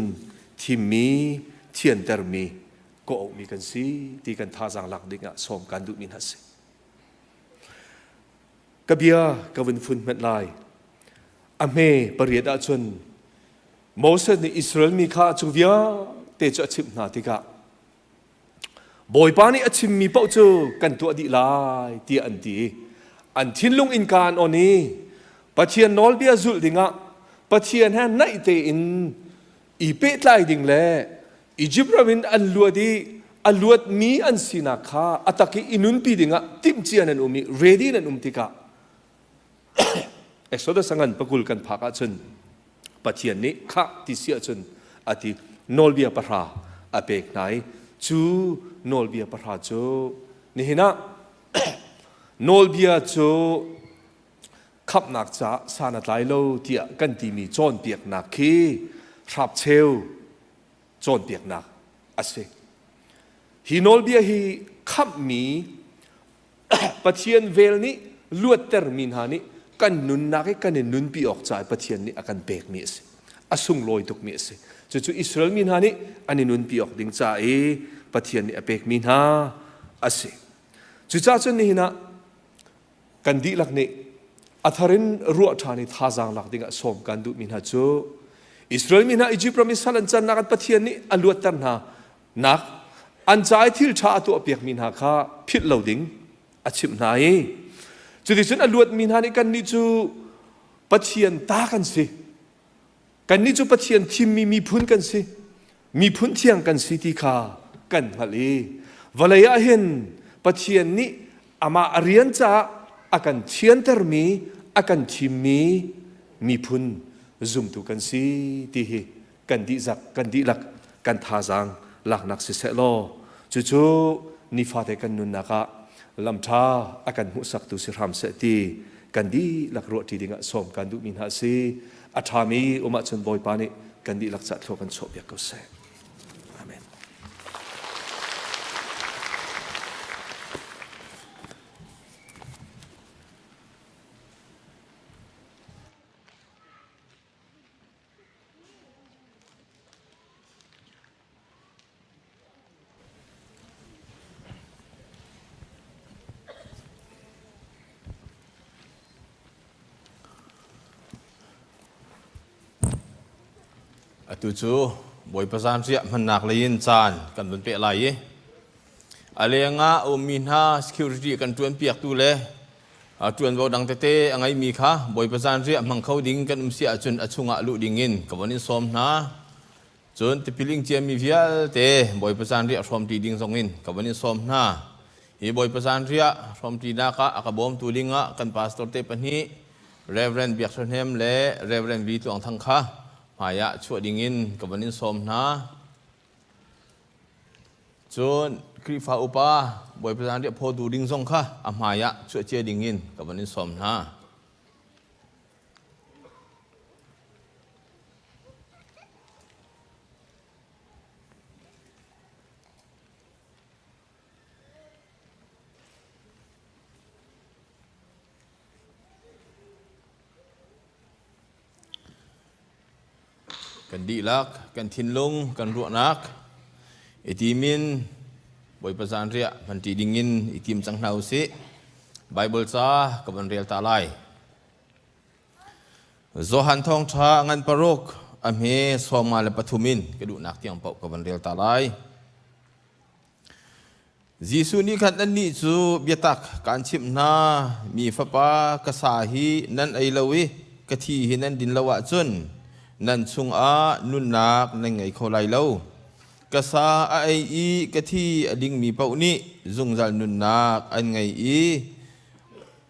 thimmi thiantermi kawh-auhmi kan si ti kan thazaang lak ding ah sawm kan duhmi hna a si. Ka bia ka vun fun hmanh lai. A hme pariat ahcun Moses nih Israel mi kha cu vialte cu a chimh hna tikah Bawipa nih a chimmi paoh cu kan tuah dih lai tiah an ti. An thinlung innka an on i Pathian nawlbia zulh dingah Pathian he naih tein i pehtlai ding le Izipt ram in an luat i a luatmi an sinak kha a tak i i nunpi dingah timhcia nan um i ready nan um tikah Exodus a ngan pakul kan phak ahcun Pathian nih khah ti si ahcun a ti nawlbia pahra a pek hna i cu nawlbia pahra cu nihin ah nawlbia cu khamhnak caah san a tlai lo tiah kan timi cawnpiaknak khi hrapcheu cawnpiaknak a si. Hi nawlbia hi khamhmi Pathian vel nih luattermi hna nih kan nunnak i kan i nunpi awk caah Pathian nih a kan pekmi a si. A sunglawi tukmi a si. Cucu Israel mi hna nih an i nunpi awk ding ca i Pathian nih a pekmi hna a si. Cucaah cun nihin ah kan dihlak nih a thar in ruah ṭhan i thazaang lak dingah sawm kan duhmi hna cu Israel mi hna Egypt ram i sal an cannak an Pathian nih a luatter hna nak an ca i thil ṭha a tuahpiakmi hna kha philh lo ding a chimh hna i cuticun a luatmi hna nih kannih cu Pathian ta kan si kannih cu Pathian thimmi miphun kan si miphun thiang kan si ti kha kan hngalh i vawlei ah hin Pathian nih amah a rian caah a kan thiantermi a kan thimmi miphun zumtu kan si ti hi kan dihzak kan dihlak kan thazaang laknak siseh law cucu nifate kan nunnak ah lamṭha a kan hmuhsaktu si hram seh ti Kan dihlak ruahṭi dingah sawm kan duhmi hna a si. A ṭhami um ahcun Bawipa nih kan dihlak cah thlua kan chuahpiak ko seh. Amen. Atu cu Bawipa zanriah hmannak lei in caan kan vun peh lai i a leng ah a ummi hna security kan ṭuanpiaktu le ṭuanvo dang tete a ngeimi kha Bawipa zanriah hmang kho ding kan um si ahcun a chungah luh ding in ka von in sawm hna. Cun tipil ing ciami vialte Bawipa zanriah hrawmṭi ding zongin ka van in sawm hna. Hi Bawipa zanriah hrawmṭinak ah a ka bawmtu dingah kan pastor te pahnih Reverend Biak Hre Hnem le Reverend Vi Tluang Thang kha hmaiah chuah dingin ka van in sawm hna. Cun Khrihfa upa Bawipa zanriah phawtu ding zong kha a hmaiah chuah cia dingin ka van in sawm hna. Kan dihlak, kan thinlung, kan ruahnak i timin Bawipa zanriah hmanṭi dingin i tim cang hna usih. Baibal ca ka van rel ta lai. Johan thawngṭha a ngan paruk a hme sawmnga le pathum in ka duhnak tiang paoh ka van rel ta lai. Jesuh nih khan annih cu biatak kaan chimh hna, mi fapa ka sa hi nan ei lo i ka thi hi nan din lo ahcun nan chungah nunnak nan ngei kho lai lo. Ka sa a ei i ka thi a dingmi paoh nih zungzal nunnak an ngei i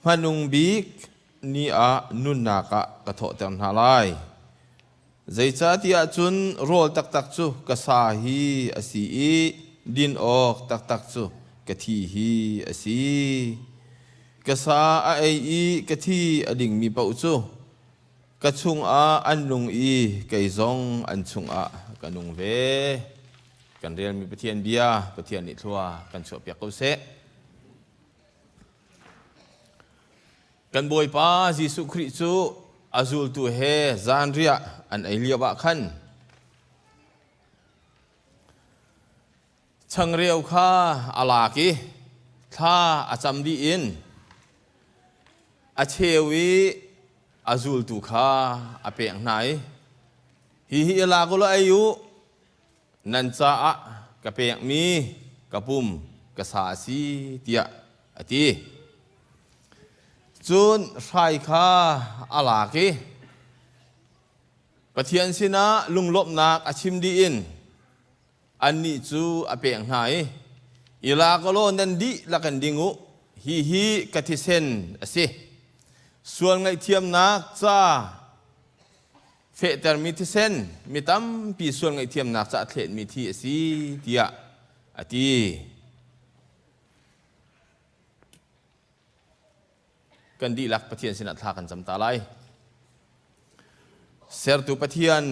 hmanung bik ni ah nunnak ah ka thawhter hna lai. Zeicahtiah cun rawl taktak cu ka sa hi a si i din awk taktak cu ka thi hi a si. Ka sa a ei i ka thi a dingmi paoh cu ka chungah an nung i kei zong an chungah ka nung ve. Kan relmi Pathian bia Pathian nih thlua kan chuahpiak ko seh. Kan Bawipa Jesuh Khrih cu a zultu he zanriah an ei lio ah khan changreu kha a lak i thla a cam dih in a cheu i a zultu kha a pek hna i hihi i lak u law ei u nan caah ka pekmi ka pum ka sa a si tiah a ti. Cun hrai kha a lak i Pathian sinah lunglawmhnak a chim dih in annih cu a pek hna i i lak law nan dihlak in ding u hihi ka thisen a si sual ngaihthiamnak ca fehtermi thisen mi tampi sual ngaihthiamnak ca thletmi thi a si tiah a ti. Kan dihlak Pathian sinah thla kan cam ta lai. Sertu Pathian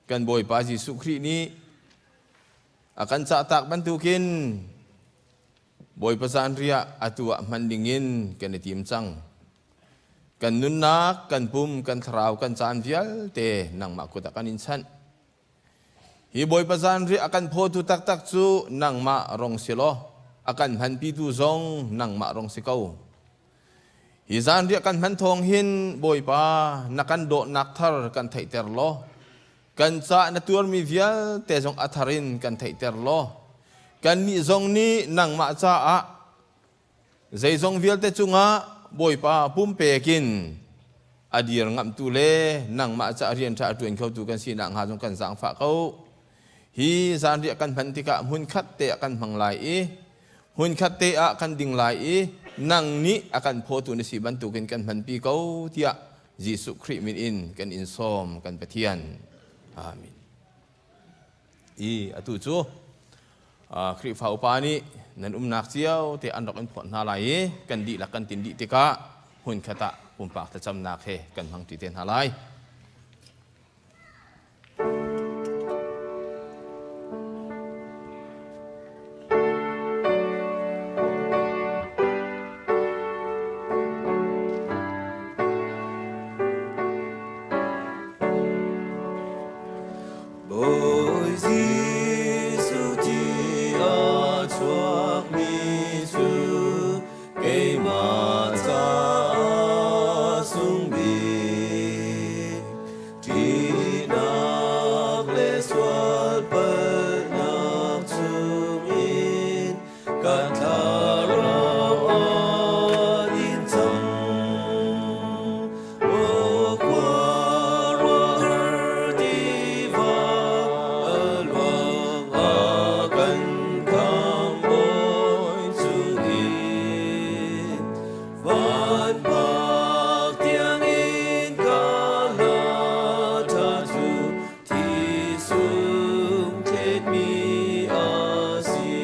kan Bawipa Jesuh Khrih nih a kan cahtak bantukin Bawipa zanriah atu ah hman dingin kan i tim cang. Kan nunnak, kan pum, kan thlarau, kan caan vialte nangmah kut ah kan in chanh. Hi Bawipa zanriah a kan phawtu taktak cu nangmah rong si law, a kan hmanpitu zong nangmah rong si ko. Hi zanriah kan hman thawng hin Bawipa na kan dawtnak thar kan theihter law, kan ca na tuarmi vialte zong a thar in kan theihter law kannih zong nih nangmah caah zeizong vialte cungah Bawipa pumpek in a dir ngamtu le nangmah ca rian ṭha a ṭuan khotu kan sinak hnga zong kan zaangfah ko. Hi zanriah kan hman tikah hmunkhat te ah kan hmang lai i hmunkhat te ah kan ding lai i nang nih a kan phawtu na si bantukin kan hmanpi ko tiah Jesuh Khrih min in kan in sawm kan Pathian. Amen. I atu cu Khrihfa upa nih nan umnak cio te an rak in phawt hna lai i kan dihlak kan tin dih tikah hmunkhat ah pumpak thlacamnak he kan hmangṭi te hna lai. Bawi Jesuh ti a chuakmi cu keimah caah sung bik. Ṭihnak le sual palhnak chungin kan thlarau a din cang. Aw khuaruahhar tiva a luang a kan khamhbawi chungin van pak tiangin ka hla ṭha cu thi sung thletmi a si.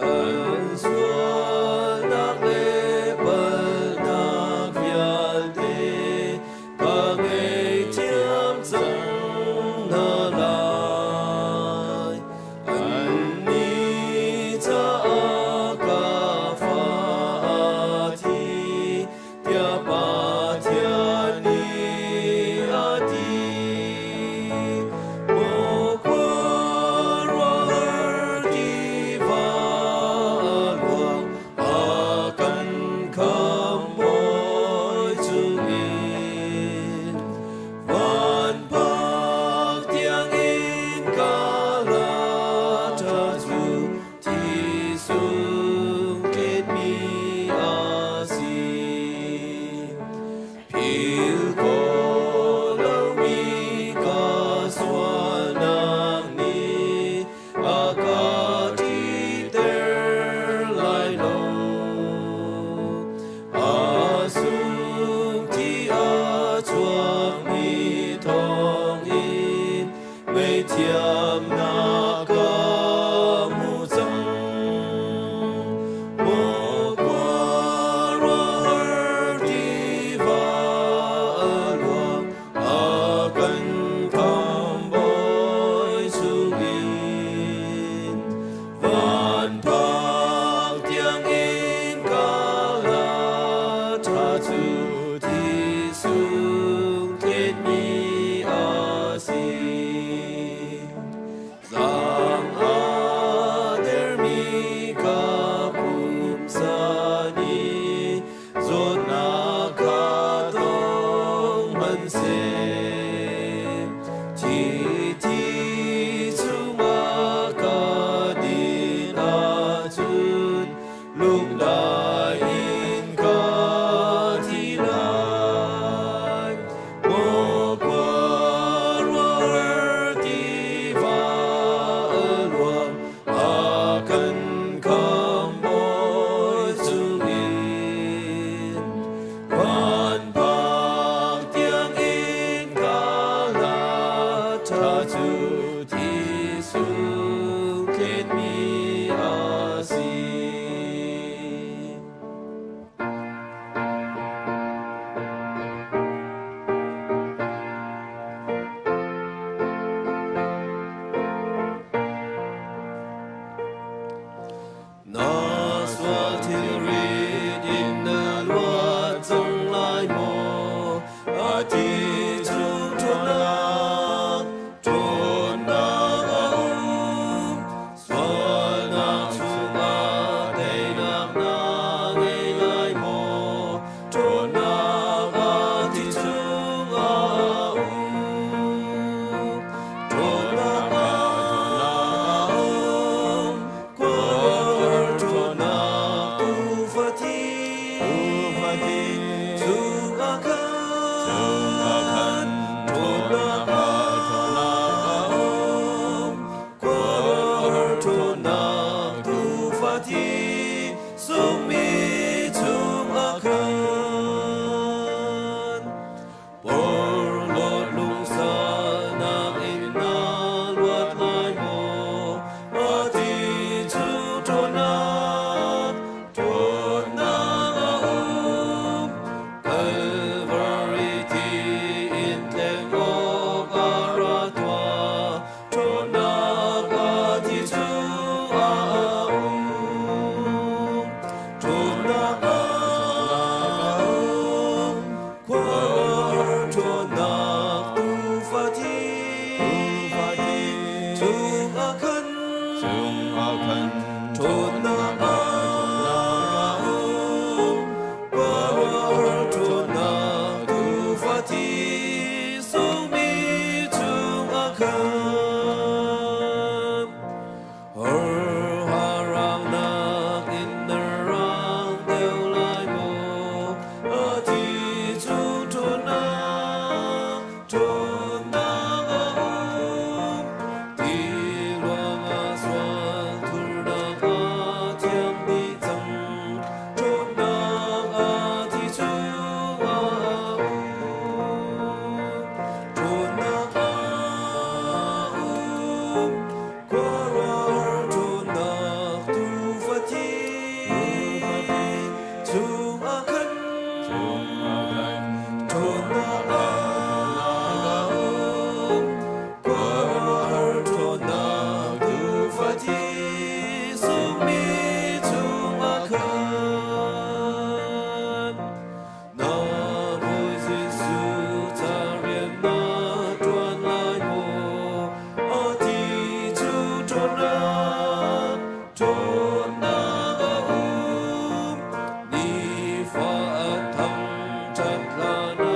An sualnak le palhnak vialte ka ngaihthiam cang hna lai. Annih caah ka fa a thi tiah Pathian nih a ti. Maw khuaruahhar tiva a luang a kan khamhbawi chungin van phak tiangin ka la ṭha cu thi sung thletmi a si. Philh khawh lomi ka sualnak nih a ka ṭihter lai lo. A sung thi a chuakmi thawngin ngaihthiamnak ka hmu cang. Maw khuaruahhar tiva a luang a kan khamhbawi chungin van phak tiangin ka hla ṭha cu thi sung thletmi a si. Zaang a dermi ka pumsa nih zawtnak kha tong hmanhseh. Thi thi chungah ka din ahcun lungdai in ka thi lai. Maw khuaruahhar tiva a luang a kan khamhbawi chungin van phak tiangin ka hla ṭha cu thi sung thletmi a si. Ṭhawnnak a um, khuaruahhar ṭhawnnak Tuufa thi sungmi chungah khan. Harharangnak in na rang deuh lai maw? A thi chung ṭhawnnak, ṭhawnnak a um. Ti ruangah sual thurnak a thiang dih cang. Ṭhawnnak a thi chungah a um. Ṭhawnnak a um. Khuaruahhar ṭhawnnak tuufa thi chungah khan ṭhawnnak a um. Khuaruahhar ṭhawnnak tuufa thi sungmi chungah khan. Na Bawi Jesuh ca rian na ṭuan lai maw? A thi cu ṭhawnnak, ṭhawnnak a um. Nifa a thangṭhat hla na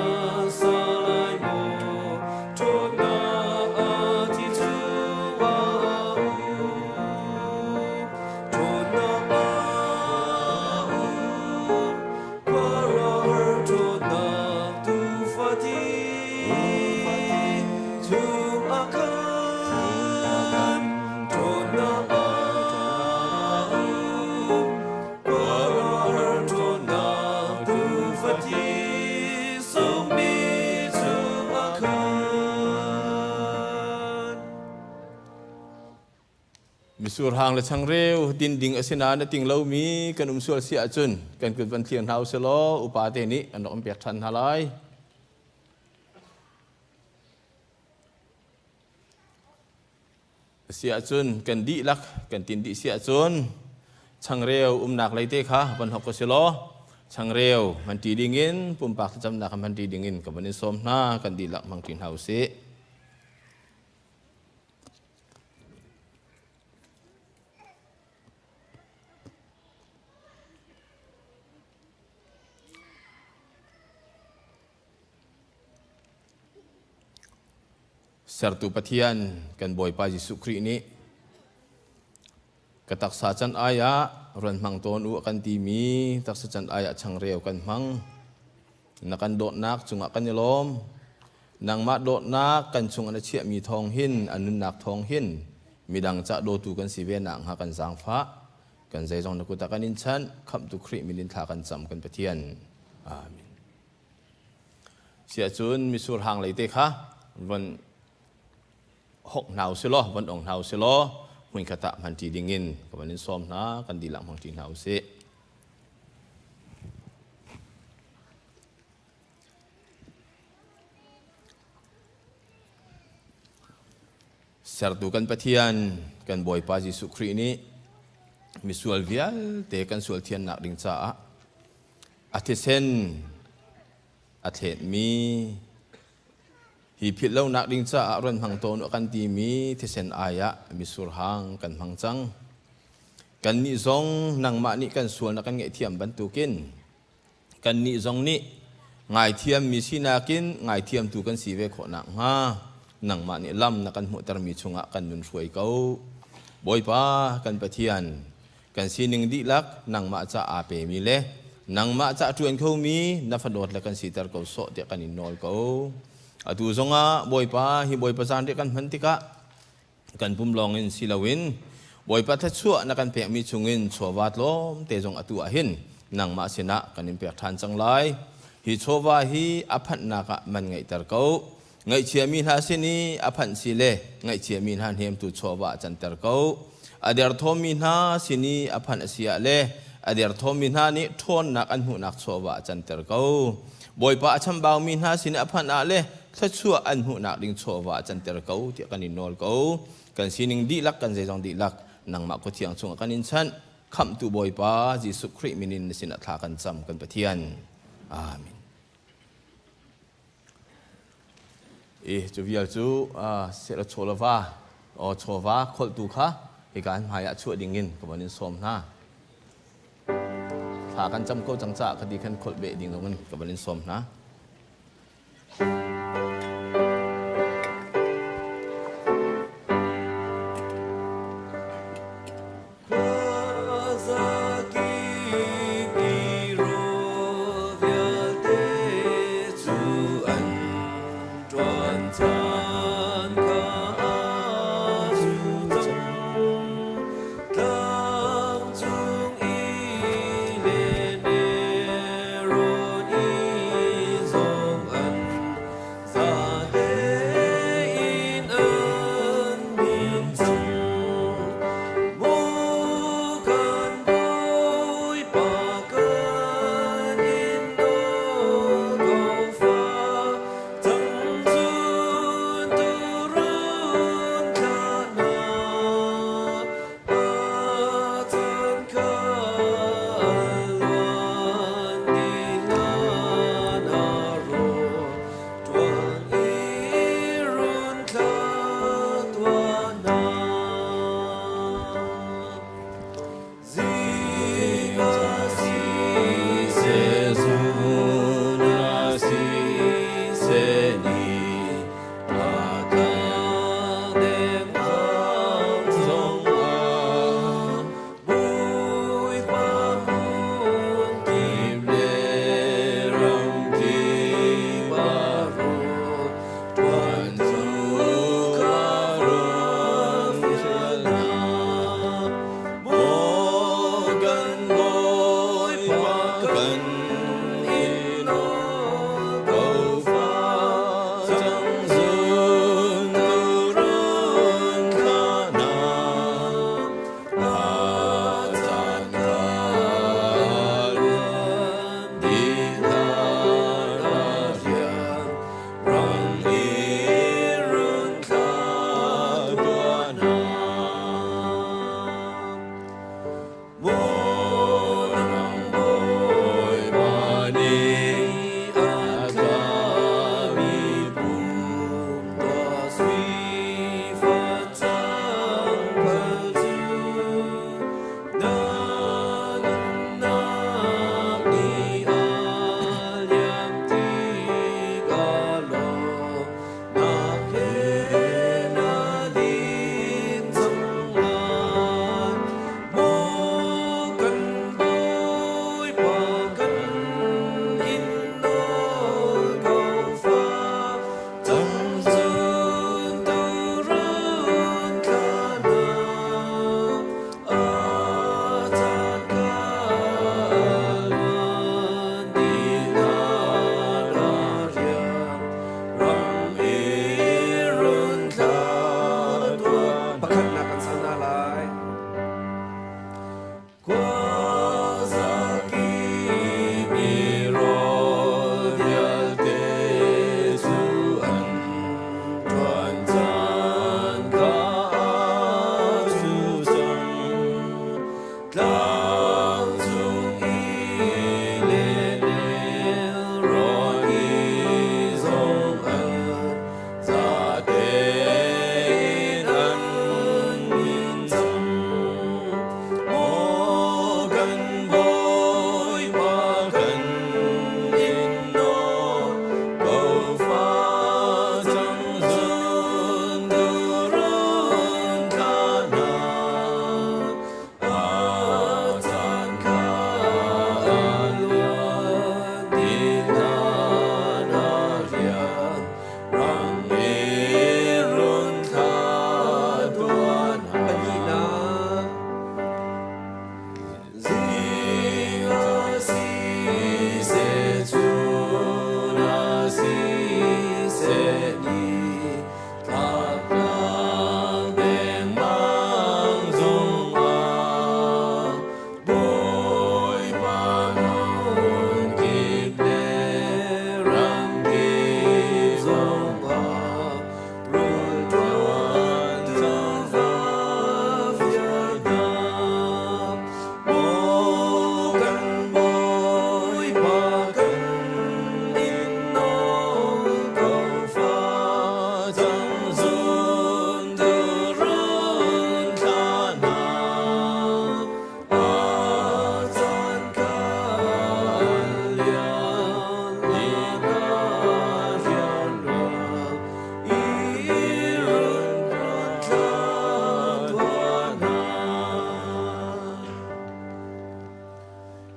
sa lai maw? Ṭhawnnak a thi cu a um. Ṭhawnnak a um. Khuaruahhar ṭhawnnak tuufa thi chungah khan ṭhawnnak a um. Khuaruahhar ṭhawnnak tuufa thi sungmi chungah khan. Misur hang le changreu din ding a si nain a ting lomi kan um sual si ahcun kan kut van thlir hna usih law upa te nih an rak um pek ṭhan hna lai. A si ahcun kan dihlak kan tin dih si ahcun changreu umnak lei te kha van hok usih law changreu hman ṭi dingin pumpak thlacamnak hman ṭi dingin ka van in sawm hna kan dihlak hmang ṭi hna usih. Sertu Pathian kan Bawipa Jesuh Khrih nih ka taksa can ai ah run hmang tawn u a kan timi taksa can ai ah changreu kan hmang. Na kan dawtnak cungah kan i lawm. Nangmah dawtnak kan chung na chiahmi thawng hin, a nunnak thawng hin, midang cah dawtu kan si ve nakhnga kan zaangfah. Kan zeizong na kut ah kan in chanh, Khamhtu Khrih min in thla kan cam kan Pathian. Amen. Siahcun misur hang lei te kha von hok hna usih law, von ong hna usih law, hmunkhat ah hmanṭi dingin ka van in sawm hna, kan dihlak hmangṭi hna usih. Sertu kan Pathian, kan Bawipa Jesuh Khrih nih misual vialte kan sual thiannak ding caah a thisen a thletmi hi philh lonak ding caah run hmang tawn u kan timi thisen ai ah misur hang kan hmang cang. Kannih zong nangmah nih kan sual na kan ngaihthiam bantukin kannih zong nih ngaithiammi sinak in ngaithiamtu kan si ve khawh nakhnga nangmah nih lam na kan hmuhtermi chungah kan nun hruai ko. Bawipa kan Pathian, kan sining dihlak nangmah ca aa pemi le nangmah ca ṭuan khomi na fadawt le kan siter ko sawh tiah kan in nawl ko. Atu zongah Bawipa hi Bawipa zan kan hman tikah kan pum lawngin si loin Bawipa thluachuah na kan pekmi chungin chawva tlawmte zong atu ah hin nangmah sinah kan in pek ṭhan cang lai. Hi chawva hi a phanhnak ah man ngeihter ko. Ngaihchiami hna sin i a phanh si le ngaihchiami hna hnemtu chawva ah canter ko. A derthawmmi hna sin i a phanh a si ah le a derthawmmi hna nih ṭhawnnak an hmuhnak chawva ah canter ko. Bawipa a chambaumi hna sin i a phanh ah le thluachuah an hmuhnak ding chawva ah canter ko tiah kan in nawl ko. Kan sining dihlak, kan zeizong dihlak nangmah kuthiang chungah kan in chanh. Khamhtu Bawipa Jesuh Khrih min in na sinah thla kan cam kan Pathian. Amen. I cu vial cu sehla chawlava o chawva kholhtu kha he. Hika an hmai ah chuah ding in ka von in sawm hna. Thla kan cam ko cang caah khati khan kholh beh ding zong in ka von in sawm hna.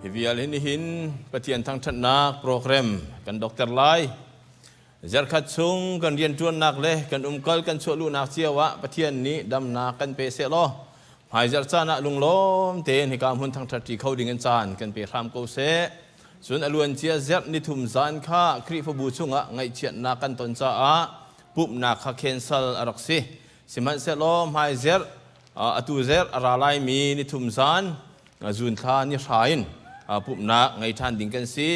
Hi vial hin hin Pathian thangṭhatnak program kan dokter lai. Zarkhat chung kan rianṭuannak le kan umkal kan chuahluhnak cio ah Pathian nih damnak kan pe sehlaw hmaizarh caan ah lunglawm tein hika hmun thangṭhat ṭi kho ding in caan kan pe hram ko seh. Cun a luancia zarh nithum zan kha Khrihfabu chungah ngaihchiatnak kan ton caah pumhnak kha cancel a rak si. Sihmanhsehlaw hmaizarh atu zarh a ra laimi nithum zan zun thla ni hra in pumhnak ngei ṭhan ding kan si.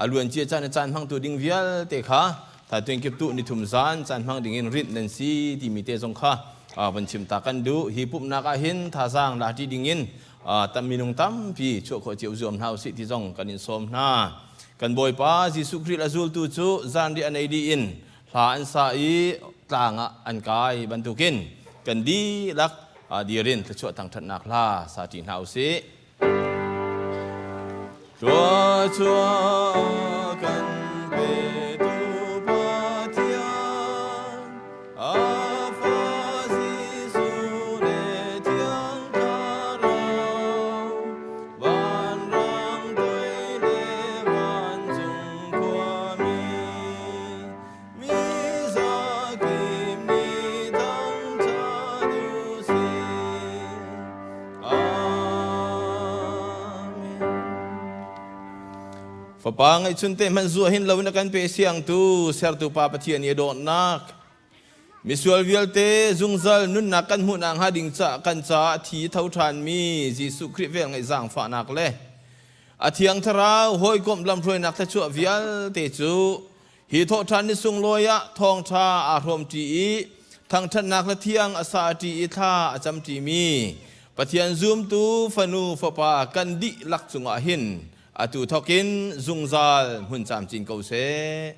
A luancia caan i caan hmangtu ding vialte kha thaituan kiptuh nithum zan caan hmang ding in rinh nan si timi te zong kha van chim ta kan duh. Hi pumhnak ah hin thazaang la ṭi ding in tam minung tampi chuah khawh cio zuam hna usih ti zong kan in sawm hna. Kan Bawipa Jesuh Khrih a zultu cu zanriah an ei dih in hla an sa i tlang ah an kai bantukin kan dihlak dir in thluachuah thangṭhatnak hla sa ṭi hna usih. Thluachuah kan petu Pathian, a Fa Jesuh le Thiang Thlarau, vanrang toi le vancung khuami, mi zakip nih thangṭhat u sih. Amen. Fapa ngeihchun te hmanh zuah hin lo in a kan pe siangtu sertu Pa Pathian i a dawtnak misual vialte zungzal nunnak kan hmuhnak hnga ding ca kan caah thi tho ṭhanmi Jesuh Khrih vel ngeih zaangfahnak le a thiang thlarau hawikomh lamhruainak thluachuah vialte cu Hi thawhṭhan ni sunglawi ah thawngṭha aa hrawmṭi i thangṭhatnak hla thiang a saṭi i thla a camṭimi Pathian zumtu fanu fapa kan dihlak cungah hin atu thawkin zungzal hmun camcin ko seh.